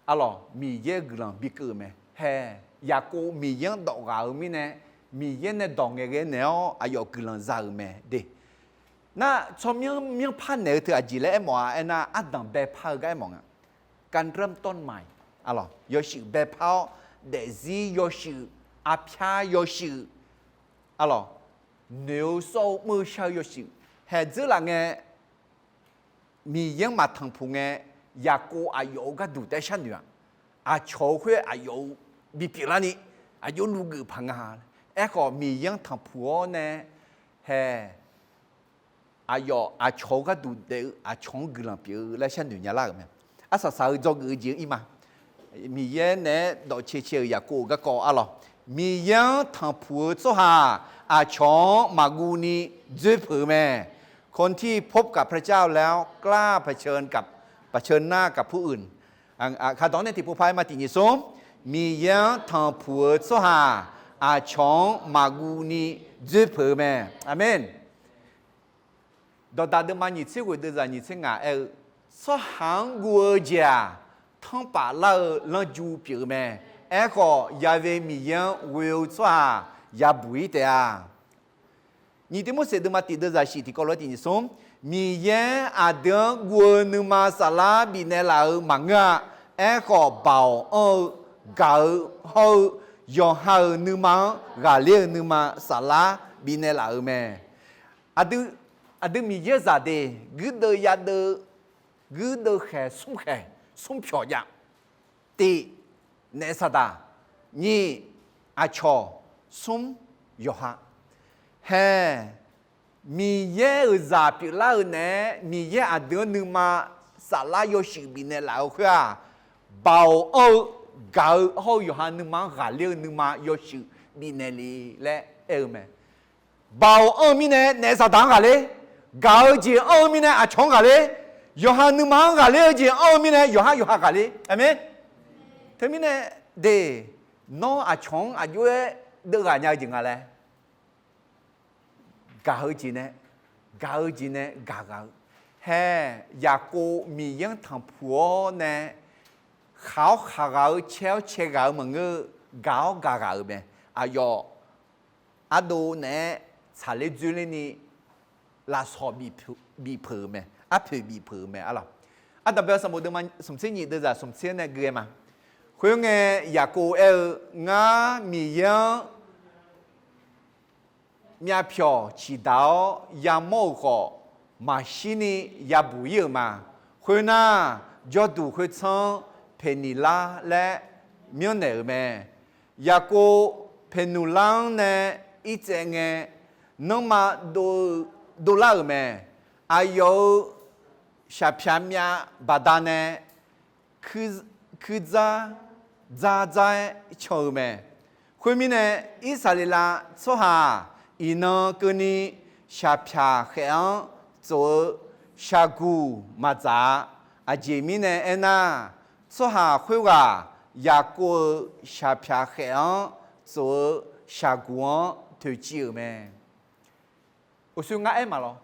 arlawq Miqyaer-euq guiqlanq bikeuv-euq mae. Haeq, Yaqkov Miqyaer-anr dawf ghaq-euq mirnae, Miqyaer nae dawq ngaeqghae naeq-awr aqyawf guiqlanq za-euq mae de. Nar tsawrmyanr myanrpar naeq-eu teu aqjeq laer aermawf-a aernar, ardanq baepar-eu gar aermawf nga. การเริ่มต้นใหม่ arlawq, yawshuif baepar-awr, daefzir yawshuif, arpyar yawshuif, arlawq, noeq-eu sawr-eu mr-eu shar-eu yawshuif, haeq dzeurlaf ngae, Miqyaer-anr maqtanqpuq ngae, Yaqkov aqyawf-euq gharduq taef-aer sharnoeq-aq, aqcawq-eu khoer aqyawf-euq bipyeuf larni, aqjox luvgeuf paq nga. Aerkhawf Miqyaer-anr tanqpuq-awr nae, haeq, aqyawf aqcawq-eu gharduq daef-eu aqcawq-anr guiqlanq pyeuf-eu laer sharnoeq nya lar-euq mae. Arsaq saq-eu dzawgeuf-eu jeq-anr ir ma. Miqyaer naeq-aer dawqcae cae-euq Yaqkov-euq garkawv arlawq, Miqyaer-anr tanqpuq-eu tsawrhaq aqcawq-anr maqguv ni dzoer peuq-eu mae. คนที่พบกับพระเจ้าแล้วกล้าเผชิญกับ เผชิญหน้ากับผู้อื่น Kaqdawq nae tiqpov par-aer ma tiq nyiq smr, Miqyaer-anr tanqpuq-eu tsawrhaq aqcawq-anr maqguv ni dzoer peuq-eu mae. Aqmeq. Dawqdaq deuvma nyiq tser ghoeq deuvzaq nyiq tser ngaq aer-eu, tsawrhaq-anr guv-eu jeq-aq, tanrpaf lar-eu lanrju pyeuf-eu mae. Aerkhawf, Yaqve Miqyaer-anr ghoe-eu tsawrhaq yabuq-ir taef-a. Nyiq Tiqmorseq deuvma tiq deuvzaq shiq tiqkawv lof-aer tiq nyiq smr, Miqyaer aqdui-anr guv-eu nuima saflar bifnaeq laf-euq maqngeur-a. Aerkhawf, baoq anr-eu, gaq-eu hawr-eu, yawqha-euq nuima-anr ghaqler-eu nuima saflar bifnaeq laf-euq mae. Aqdui, aqdui Miqyaer-eu zaqdeuq guirdeuv yadeuv, guirdeuv khaeq smr khaeq smr pyawq jav. Tiq, naef saqdaq. Nyiq, aqcawq. Smr, yawqha. Hae, Miqyaer-euq zaq pyeuflar-eu naeq-aer Miqyaer aqdui-anr nuima saflar yawshuif bifnaeq laf-eu khoer-aq, baoq anr-eu, gaq-eu hawr-eu yawqha nuima-anr ghaqler-eu nuima yawshuif bifnaeq le laer aer-eu mae. Baoq anr-eu mirnae naef saqdaq-anr ghaqler, gaq-eu jeq anr-eu mirnae aqcawq-anr ghaqler, yawqha nuima-anr ghaqler-eu jeq anr-eu mirnae yawqhar yawqha ghaqler. Aqmeq. Teumirnae de, nawr aqcawq-anr aqjox-aer deuvghaq nya-eu jeq nga laer, gaq-eu jeq nae, gaq-eu jeq nae gaq ghaq-eu. Hae, Yaqkov Miqyaer-anr tanqpuq-awr nae khaq-awr khaq ghaq-eu, cae-awr cae ghaq-eu maqngeur-eu, gaq-awr gaq ghaq-euq mae. Aqyawf ardov naeq-aer tsaqler dzoerlerni lafsawq bif peuq-euq mae, arpoeq bif peuq-euq mae arlawq. Ardanqbae sanqbof deuvma smqtser nyiq deuvzaq smqtser nae gui-aer ma. Khoerngae, Yaqkov aer-eu, Ngar Miqyaer-anr myavpyawq ciqdaq-awr yamawr-euq khawf, maqshirni yabuq-ir-euq ma. Khoernar, jawrduq khoertsanr-anr Peqniqlar laer myanrnaeq-euq mae. Yaqkov Peqnuqlar-anr nae irtsaev ngae, nanrma dov-eu, dovlar-euq mae. Aqyawf-euq shaqpyaq myav baqdanae kuirdzar dzar dzar-aer can-eu mae. Khoermirnae, Irsaqleqlav tsawrhaq iqnan keuvni shaqpyaq khaef-anr tsof-eu shaqguq maqdzaq-a. Aqjeq mirnae aernar, tsawrhaq khoerghaq Yaqkov-euq shaqpyaq khaef-anr tsof-eu shaqguq-anr toeqciv-euq mae. Uqshoe ngar aer maqlawr.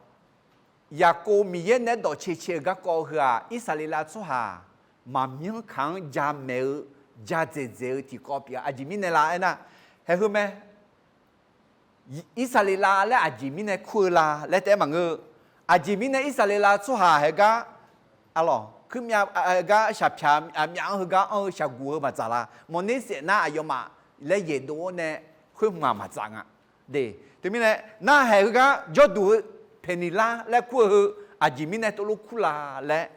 Yaqkov Miqyaer naeq-aer dawqcae cae-euq garkawv heu-aq, Irsaqleqlav tsawrhaq maqmyanr kaq-anr jamaeq-eu, jadzaeq dzaeq-eu tiqkawv pyeuf-a. Aqjeq mirnae la aernar, haeq heu mae. Irsaqleqlav laer aqjeq mirnae kur-eu la laer taef-aer maqngeur-eu. Aqjeq mirnae Irsaqleqlav tsawrhaq haeq gar, arlawq, kuirmyav, haeq gar shaqpyaq aqmyav-anr heugar anr-eu shaqguq heu maqdzaq la. Mawqner saef nar aqyawfmaf laer yaeqdov-awr nae khoer hmq-aq maqdzaq nga. De, teumirnae narhaq heugar jawrduq-eu Peqniqlar laer kur-eu heu aqjeq mirnae tov lof kur la laer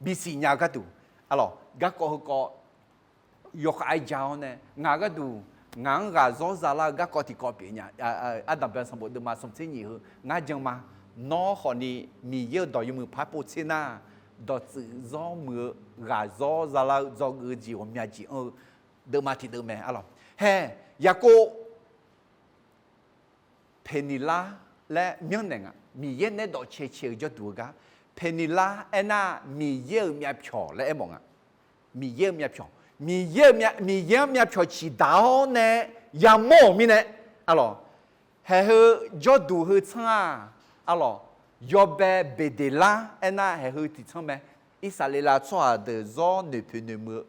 bisiq nya-eu gharduq, arlawq, garkawv heukawv yawkhav-aer ja-awr nae ngaq gharduq Ngaq-anr ghaqzawr zalar-eu garkawv tiqkawv pyeuf nya. Ardanqbae sanqbof deuvma smq tser nyiq heu ngar jan ma. Nawr khawfni Miqyaer-euq dawq yawmuiq par povtser nar, dawqtsuif zawr muiq-eu ghaqzawr zalar-eu dzawgeuf-eu jeq ghawqmya jeq anr-eu deuvma tiqdeuv mae arlawq. Hae, Yaqkov Peqneqlar laer myanrnaeq nga. Miqyaer naeq-aer dawqcae cae-eu jawrduq-eu gar. Peqneqlar aernar, Miqyaer-euq myavpyawq laer aermawf nga. Miqyaer-euq myavpyawq, Miqyaer-eu, Miqyaer-anr myavpyawq ciqdaq-awr nae yamawr-euq mirnae, arlawq, haeq heu jawrduq heu tsanr-aq, arlawq, yawbae Beqdeqlar aernar, haeq heu tiqtsanr mae. Irsaqleqlav tsawrhaq deuq zawr noeqpoeq noeqmuiq-eu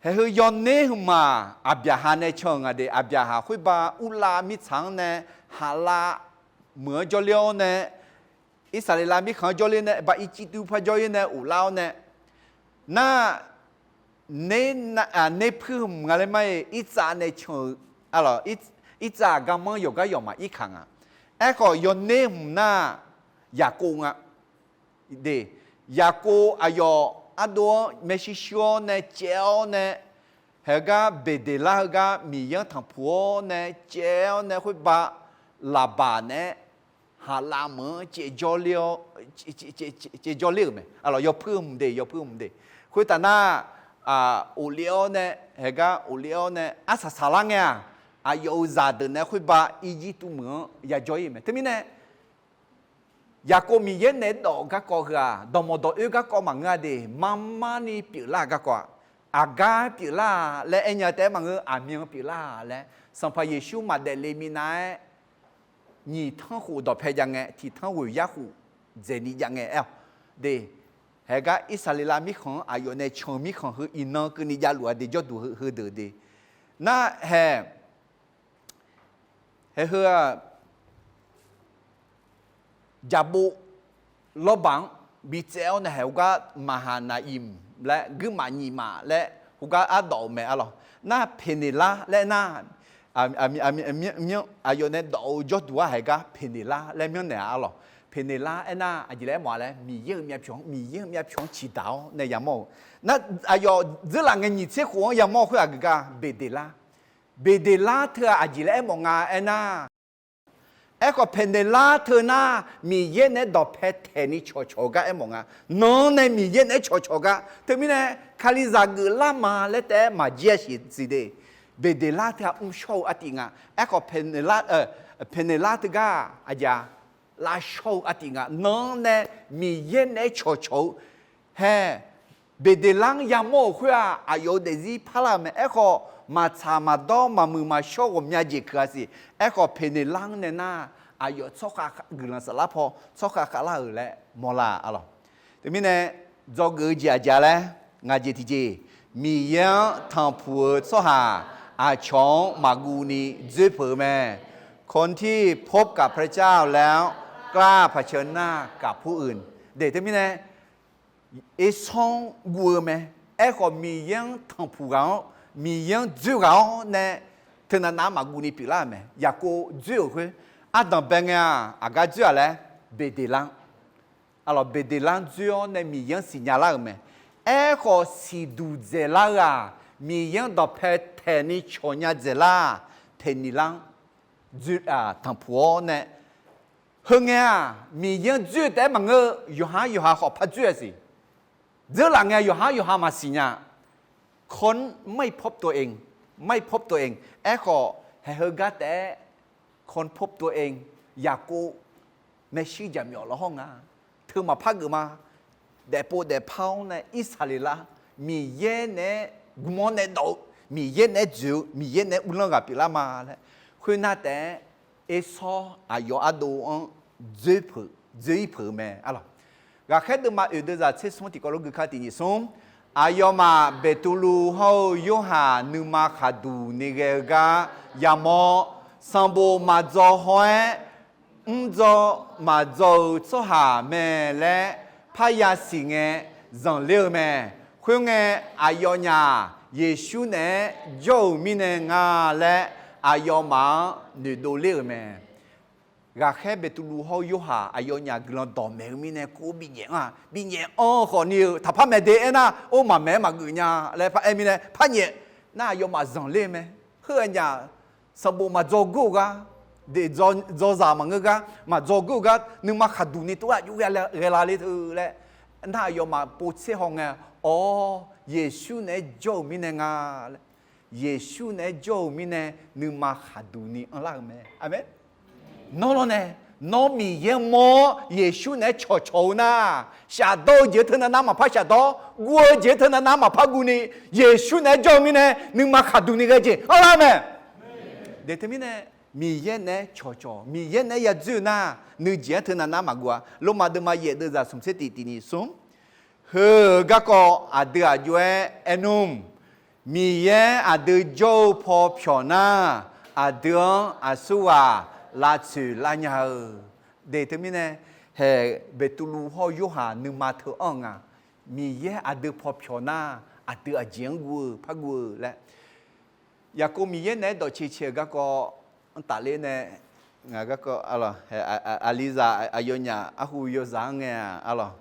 Haeq heu yawner hmq-aq, Aqbyaqhaq nae can-euq nga de. Aqbyaqhaq khoerba Urlav mirtsaq-anr nae Haqlav meuq-anr jawrler-awr nae, Irsaqleqlav mirkhanq-anr jawrler nae, ba Irjirtuv par jawrler nae ghoflar-awr nae, nar, ner, nerpuir hmq nga laer mar-iq, Irtsav nae can-eu, arlawq, Irtsav aqgar manr yawqgar yawqmaf irkaq nga. Aerkhawf yawner hmq nar, Yaqkov nga. De, Yaqkov aqyawf ardov-anr maershuir shuir-awr nae caev-awr nae, haeq-eu gar Beqdeqlar heugar Miqyaer-anr tanqpuq-awr nae caev-awr nae khoerba Laqbaq naeq-aer Haqlav meuq-anr caev jawrler-awr, caev jawrler-euq mae. Arlawq, yawpuir hmq de, yawpuir hmq de. Khoertaf nar, ghofler-awr nae, haeq gar ghofler-awr nae arsaq saqlar ngae-aq, aqyawf-euq zaqdeuq nae khoerba Irjirtuv meuq-anr yajawr-ir-euq mae. Teumirnae, Yaqkov Miqyaer naeq-aer dawf garkawv heu-aq, dawqmawq dawq oer garkawv maqngeur-a de, marmarni pyeuflar-euq garkawv-aq, aqgar pyeuflar-a laer aernya taef-aer maqngeur, aqmyan pyeuflar-a laer, Sanqpaq Yeqsur maqdaef le minav-aer, nyiq tanr khof dawqpae jav ngae, tiq tanr ghoeq yar khof dzaeqni jav ngae aer-awq de. Haeq gar Irsaqleqlav mirkhanq-anr aqyawf nae can-eu mirkhanq heu iqnan keuvni javluf-a de, jawrduq heudeuq de. Nar haeq, haeq heu-aq, jaqbov lawrbaq-anr bitsaev-awr nae haeq khoergar Maqhaqnaqimq laer guirmaf nyiq maf laer khoergar ardawf-eu mae arlawq. Nar Peqneqlar laer nar, aqyawf nae dawf-eu jawrduq-ar haeq gar Peqneqlar laer myanrnaeq-a arlawq. Peqneqlar aernar aqjeq laer aermawf-a laer, Miqyaer-euq myavpyawq-anr, Miqyaer-euq myavpyawq-anr ciqdaq-awr nae yamawr-eu. Nar aqyawf dzeurlaf ngae nyiq tser khof-anr yamawr khoer-aq geuf gar Beqdeqlar. Beqdeqlar teu-aq aqjeq laer aermawf nga aernar, aerkhawf Peqneqlar teu nar, Miqyaer naeq-aer dawqpae taeqni cawqcawq-eu gar aermawf nga. Nan-anr nae Miqyaer naeq-aer cawqcawq gar. Teumirnae, Kalizaq geuflar ma laer taef-aer maqjir-a siq siq de. Beqdeqlar teu-aq mrshawr-eu artiv nga. Aerkhawf, Peqneqlar teugar aqjeq-a, lavshawr-eu artiv nga. Nan-anr nae Miqyaer naeq-aer cawqcawq-eu hae, Beqdeqlar-anr yamawr-euq khoer-aq, aqyawf-euq daefzir parlar-euq mae. Aerkhawf, maqtsaq maqdawr maqmuiq maqshawr ghawqmya jeq keuq-a siq. Aerkhawf, Peqneqlar-anr nae nar, aqyawf tsawrkhav guiqlanq saflar paw tsawrkhav khavlar-euq laer mawrlar-a arlawq. Teumirnae, dzawgeuf-eu jeq aqjeq-a laer, ngaq jeq tiqjeq, Miqyaer-anr tanqpuq-eu tsawrhaq aqcawq-anr maqguv ni dzoer peuq-eu mae. คนที่พบกับพระเจ้าแล้วกล้าเผชิญหน้ากับผู้อื่น de. Teumirnae, Ersawr-anr guv-eu mae. Aerkhawf, Miqyaer-anr tanqpuq ghaq-awr, Miqyaer-anr dzoer ghaq-awr nae, teunav nav-anr maqguv ni pyeuflar-euq mae. Yaqkov dzoer-euq khoer, ardanq bae ngae-aq, aqgar dzoer-aq laer, Beqdeqlar-anr, arlawq, Beqdeqlar-anr dzoer-awr nae Miqyaer-anr siqnya lar-euq mae. Aerkhawf, siqduq dzaeqlar-eu-aq, Miqyaer-anr dawqpae taeqni cawqnya dzaeqlar-aq, Peqneqlar-anr dzoer, tanqpuq-awr nae, heungae-aq, Miqyaer-anr dzoer-eu taef-aer maqngeur-eu, yawqha-anr yawqha khawf par dzoer-a siq. Dzeurlaf ngae yawqha-anr yawqha maqsiq nya. คนไม่พบตัวเอง ไม่พบตัวเอง Aerkhawf, haeq heugar taef-aer คนพบตัวเอง Yaqkov maershuir jaqmyawf lawhawr nga. Teu maqpar geuf ma. Daefpov daefpar-awr nae Irsaqleqlav, Miqyaer naeq-aer gm-awr nae dawf-eu, Miqyaer naeq-aer dzoeq-eu, Miqyaer naeq-aer uvlanr ghaq pyeuflar ma laer. Khoernar taef-aer, Ersawr aqyawf ardov-anr dzoer peuq, dzoer-ir peuq-eu mae arlawq. Ghaqkhaer deuvma oeq deuvzaq tser smr tiqkawv lof gui kar tiq nyiq smr. Aqyawfmaf Beqtuvluv hawr-eu Yorhaq nuima khaqduq ni ghae-eu gar yamawr. Sanqbof maqdzaw hawr-aer, mrdzaw maqdzaw-eu tsawrhaq mae laer parya siq ngae zanqler-eu mae. Khoerngae, aqyawfnyaf Yeqsur naeq-aer jawr-euq mirnae nga laer aqyawfmaf-anr noeqdov ler-euq mae. Ghaqkhaer Beqtuvluv hawr-eu Yorhaq aqyawfnyaf guiqlanq dawqmaeq-eu mirnae kur binyaef anr-a. Binyaef anr-eu khawfni-eu taqpar maeq de aernar, or maqmaeq-aer maqgeuf nya laer paraer mirnae parnyaef Nar aqyawfmaf zanqler mae. Heu-aq nyaf, sanqbof maqdzaw gor-eu gar, de, dzawzaq maqngeur gar, maqdzaw gor-eu gar, nuima khaqduq ni tov-aer aqjox ghae la le teu laer, nar aqyawfmaf povtser haw ngae, awr, Yeqsur naeq-aer jawr-euq mirnae nga laer, Yeqsur naeq-aer jawr-euq mirnae nuima khaqduq ni anrlar-eu mae. Aqmeq. Nawr lawrnae, nawr Miqyaer mawr-awr Yeqsur naeq-aer cawqcawq-eu nar, shafdawr-eu jeq-anr teunav nar maqpar shafdawr, guv-eu jeq-anr teunav nar maqpar guvni, Yeqsur naeq-aer jawr-eu mirnae nuima khaqduq ni ghae jeq anrlar mae. De teumirnae, Miqyaer naeq-aer cawqcawq, Miqyaer naeq-aer yadzoer-eu nar, nuijeq-anr teunav nar maqguv-a. Lormav deuvma yaef deuvzaq smq tser tiq tiq nyiq smr. Heu-euq garkawv aqdui aqjox-aer aer nmr. Miqyaer aqdui jawr-eu paw pyawq nar, aqdui-anr aqsurghaq lavtsoeq lar nya-eu. De teumirnae, haeq Beqtuvluv hawr-eu Yorhaq nuima teu anr-eu nga. Miqyaer aqdui paw pyawq nar, aqdui aqjeq-anr guv-eu par guv-eu laer. Yaqkov Miqyaer naeq-aer dawqcae cae-euq garkawv-anr tafler nae, ngaq garkawv, aqlizaq aqyawfnyaf arhu yawzaq-anr ngae-aq, arlawq.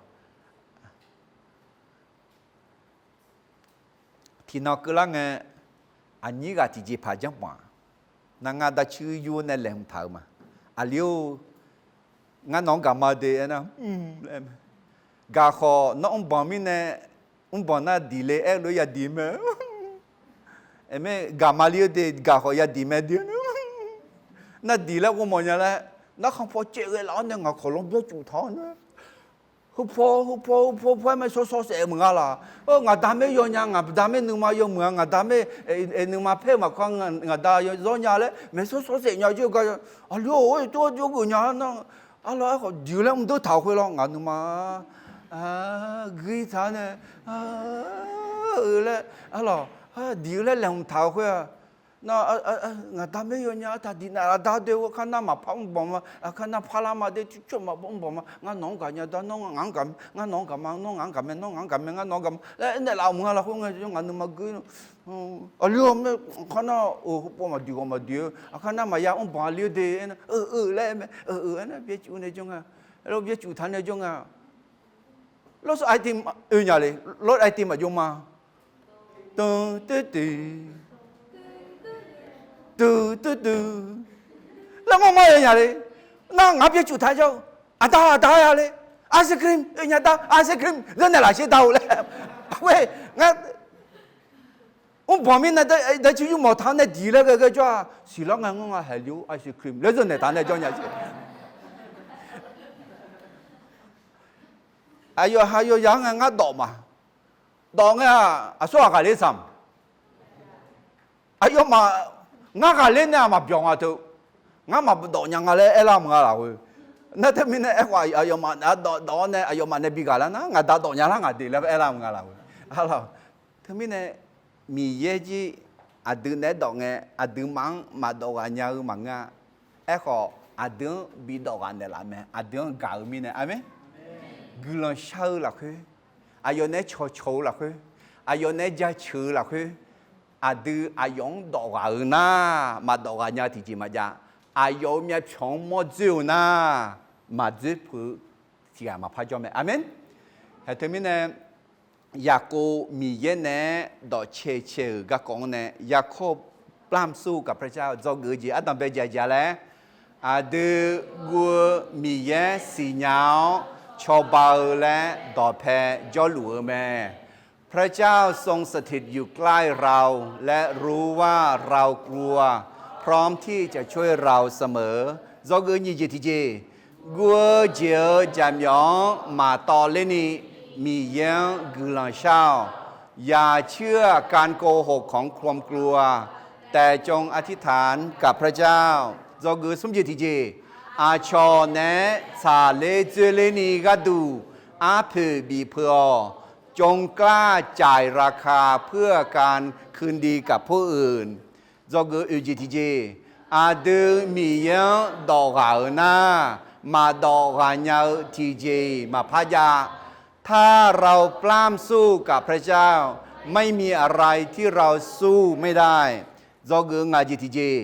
Tiqnan keuvlar ngae, aqnyir ghaq tiqjeqpaq janrpaq-a. Nar ngar darcuir yur nae laeqhmq taq-eu ma. Aqli-or, ngar nawq-anr gaqma de aernar, gaqkhawf nawr mrbanq mirnae, mrbanq nar diq le aer-eu lof-aer yadiq mae. Aermae gaqma li-eu de gaqkhawf yadiq mae de. Nar diq laer ghov mawf nya laer, narkhan paw caev ghae laf-awr nae ngaq khawf lanr byaer cuf taq-awr nae, heupaw heupaw heupaw paw-aer maeqsawr sawr saef meuq nga laq. Ngaq da maer yawnya, ngaq da maer nuima yawmuiq-a, ngaq da maer nuima paer maqkawr, ngaq da zawr nya laer maeqsawr sawr saef nya jir-eu gar. Aqli-or, tov-aer jawrgeuf nya nar, arlawq, aerkhawf diq-eu laer mr deur taq-eu khoer lawr ngaq nuima guir taq-awr nae, laer, arlawq, diq-eu laer laeqhmq taq-eu khoer-aq, nar, ngaq da maer yawnya, artaq diq naeq laf da doe-eu, aqkar nar maqpar mrbanq ma, aqkar nar parlar ma de, cucawr maqpar mrbanq ma, ngar nawq-anr gaqnya da, nawr ngaq-anr gaq, ngar nawq-anr gaq ma, nawr ngaq-anr gaq mae, nawr ngaq-anr gaq mae, nawr ngaq-anr gaq mae, ngar nawq-anr gaq mae laer khoer ngae, ngaq nuima guir. Aqli-or, aqkar nar, heupaw maqdiq ghawq maqdiq-eu, aqkar nar maqya mrbanq aqli-or de aernar, eu eu laer aer mae, eu eu aernar byaer cuf nae jawr nga, aerlawr byaer cuf taq nae jawr nga. Lawr sawr aer ti oe nya le, lawr aer ti maqjawr ma. Teu teu teu, teu teu teu, laer mawr mawr-eu nya le. Nar ngaq byaer cuf taq jawr-eu, aqda aqda ya le, ice cream oe nya da, ice cream zanrnaeq laf shir da-eu laer, aer, ngar mrbanq mirnae darcuir yur mawf taq-awr nae diq laer ghae ghae jawr-aq, siqlar ngae ngeur nga, haeq li-or ice cream laer zanrnaeq taq nae jawr nya siq. Aqyawf ha yawzaq-anr ngae ngar dawf ma. Dawf ngae-aq, aqsur ghaq ghaqler samq. Aqyawfmaf, ngar ghaqler nae-aq maqbyawq nga teu. Ngar maqdawf nya nga laer aerlar mq nga laq khoer. Nar teumirnae aerkhawf aqyawfmaf dawf-awr nae aqyawfmaf nae bi ghaqlar nar ngaq da dawf nya lar ngaq de laer aerlar mq nga laq khoer. Teumirnae Miqyaer jir aqdui naeq-aer dawf ngae, aqduimaf-anr maqdawf ghaq nya-eu maqngeur-a. Aerkhawf aqdui-anr bidawf ghaq naeqlaf mae, aqdui-anr gaq-eu mirnae, aqmeq. Guiqlanq shar-eu lafkhoer, aqyawf naeq-aer cawqcawq-eu lafkhoer, aqyawf naeq-aer jaceuq-eu lafkhoer, aqdui aqyawf-anr dawf ghaq-eu nar, maqdawf ghaq nya-eu tiqjeq maqjav. Aqyawf-euq myavpyawq-anr mawr dzoer-eu nar, maqdzoer peuq-eu tiq ghaq maqpar jawr mae, aqmeq. Haeq teumirnae Yaqkov Miqyaer naeq-aer dawqcae cae-euq garkawv-anr nae, อย่าข้าพเจ้า ปล้ำสู้กับพระเจ้า dzawgeuf-eu jeq ardanqbae jaq jaq laer, aqdui guv-eu Miqyaer siqnya-awr cawba-eu laer dawqpae jawrluf-eu mae. พระเจ้าทรงสถิตอยู่ใกล้เรา และรู้ว่าเรากลัว พร้อมที่จะช่วยเราเสมอ dzawgeuf nyiq jeq tiqjeq, guv-eu jeq-euq jaqmyawf-anr maqtawv lerni Miqyaer-anr guiqlanq shar-awq. อย่าเชื่อการโกหกของความกลัว แต่จงอธิษฐานกับพระเจ้า dzawgeuf smr jeq tiqjeq, aqcawq naeq-aer tsaqler dzoerlerni gharduq arpoeq bif peuq-awq. จงกล้าจ่ายราคาเพื่อการคืนดีกับผู้อื่น dzawgeuf oeq jeq tiqjeq, aqdui Miqyaer-anr dawf ghaq-euq nar, maqdawf ghaq nya-eu tiqjeq-iq maqpar jav. ถ้าเราปล้ำสู้กับพระเจ้า ไม่มีอะไรที่เราสู้ไม่ได้ dzawgeuf ngaq jeq tiqjeq,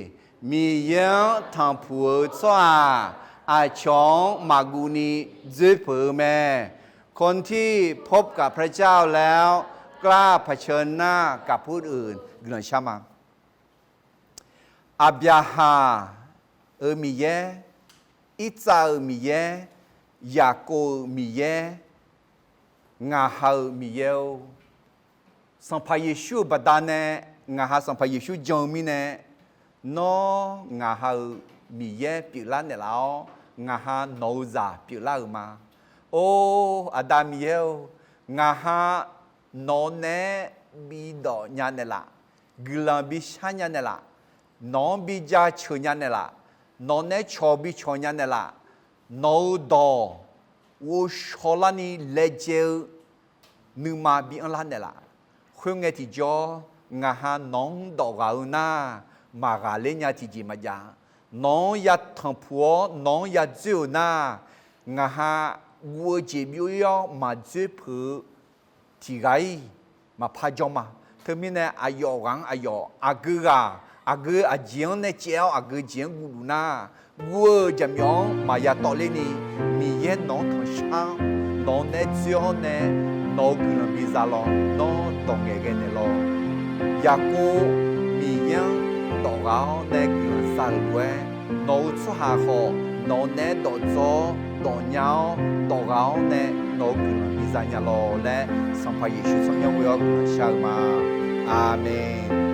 Miqyaer-anr tanqpuq-eu tsawrhaq aqcawq-anr maqguv ni dzoer peuq-eu mae. คนที่พบกับพระเจ้าแล้ว kar paqceuq nar kaqpur-euq guiqlanq shar ma. Aqbyaqhaq-euq Miqyaer, Irtsav-euq Miqyaer, Yaqkov-euq Miqyaer, ngaq ha-euq Miqyaer-or, Sanqpaq Yeqsur-euq baqdanae ngaq ha Sanqpaq Yeqsur jan-eu mirnae, nawr ngaq ha-euq Miqyaer pyeuflar naeqlaf-awr, ngaq ha nawq-eu zaq pyeuflar-euq ma. Or, Aqda Miqyaer-or, ngaq ha nawq-eu naeq-aer bidawq nya naeqlaf, guiqlanq bishar nya naeqlaf, nawq-anr bijaceuq nya naeqlaf, nawq naeq-aer cawq bicawq nya naeqlaf, nawq-eu dawq ghovshaw larni laejae-eu nuima bi anrlar naeqlaf. Khoerngae tiqjawr, ngaq ha nawq-anr dawq ghaq-eu nar, maqghaqler nya tiqjeq maqjav. Nawq-anr yatanq puq-awr nawq-anr yadzoer-euq nar, ngaq ha guv-eu jeq byov-ir-awr maqdzoer peuq-eu tiq ghaq-ir maqpar jawr ma. Teumirnae aqyawf ghaq-anr aqyawf, aqgeu ghaq, aqgeu aqjeq-anr nae caev-awr aqgeu jeq-anr guvluf nar, guv-eu jaqmyawf-anr maqya tawvler ni, Miqyaer nawq-anr tanqshar-awr, nawq-eu naeq-aer dzoer-awr nae, nawq-eu guiqlanq biza lawr, nawr dawq ngaeqghae naeqlawq. Yaqkov Miqyaer-anr dawq ghaq-awr nae guiqlanq za-euq lof-aer, nawq-eu tsawrhaq khawf nawq-eu naeq-aer dawqdzawr-awr dawq nya-awr dawq ghaq-awr nae nawq-eu guiqlanq biza nya lawq laer, Sanqpaq Yeqsur tsawrmyanr ghoe-awr guiqlanq shar-eu ma. Aqmeq.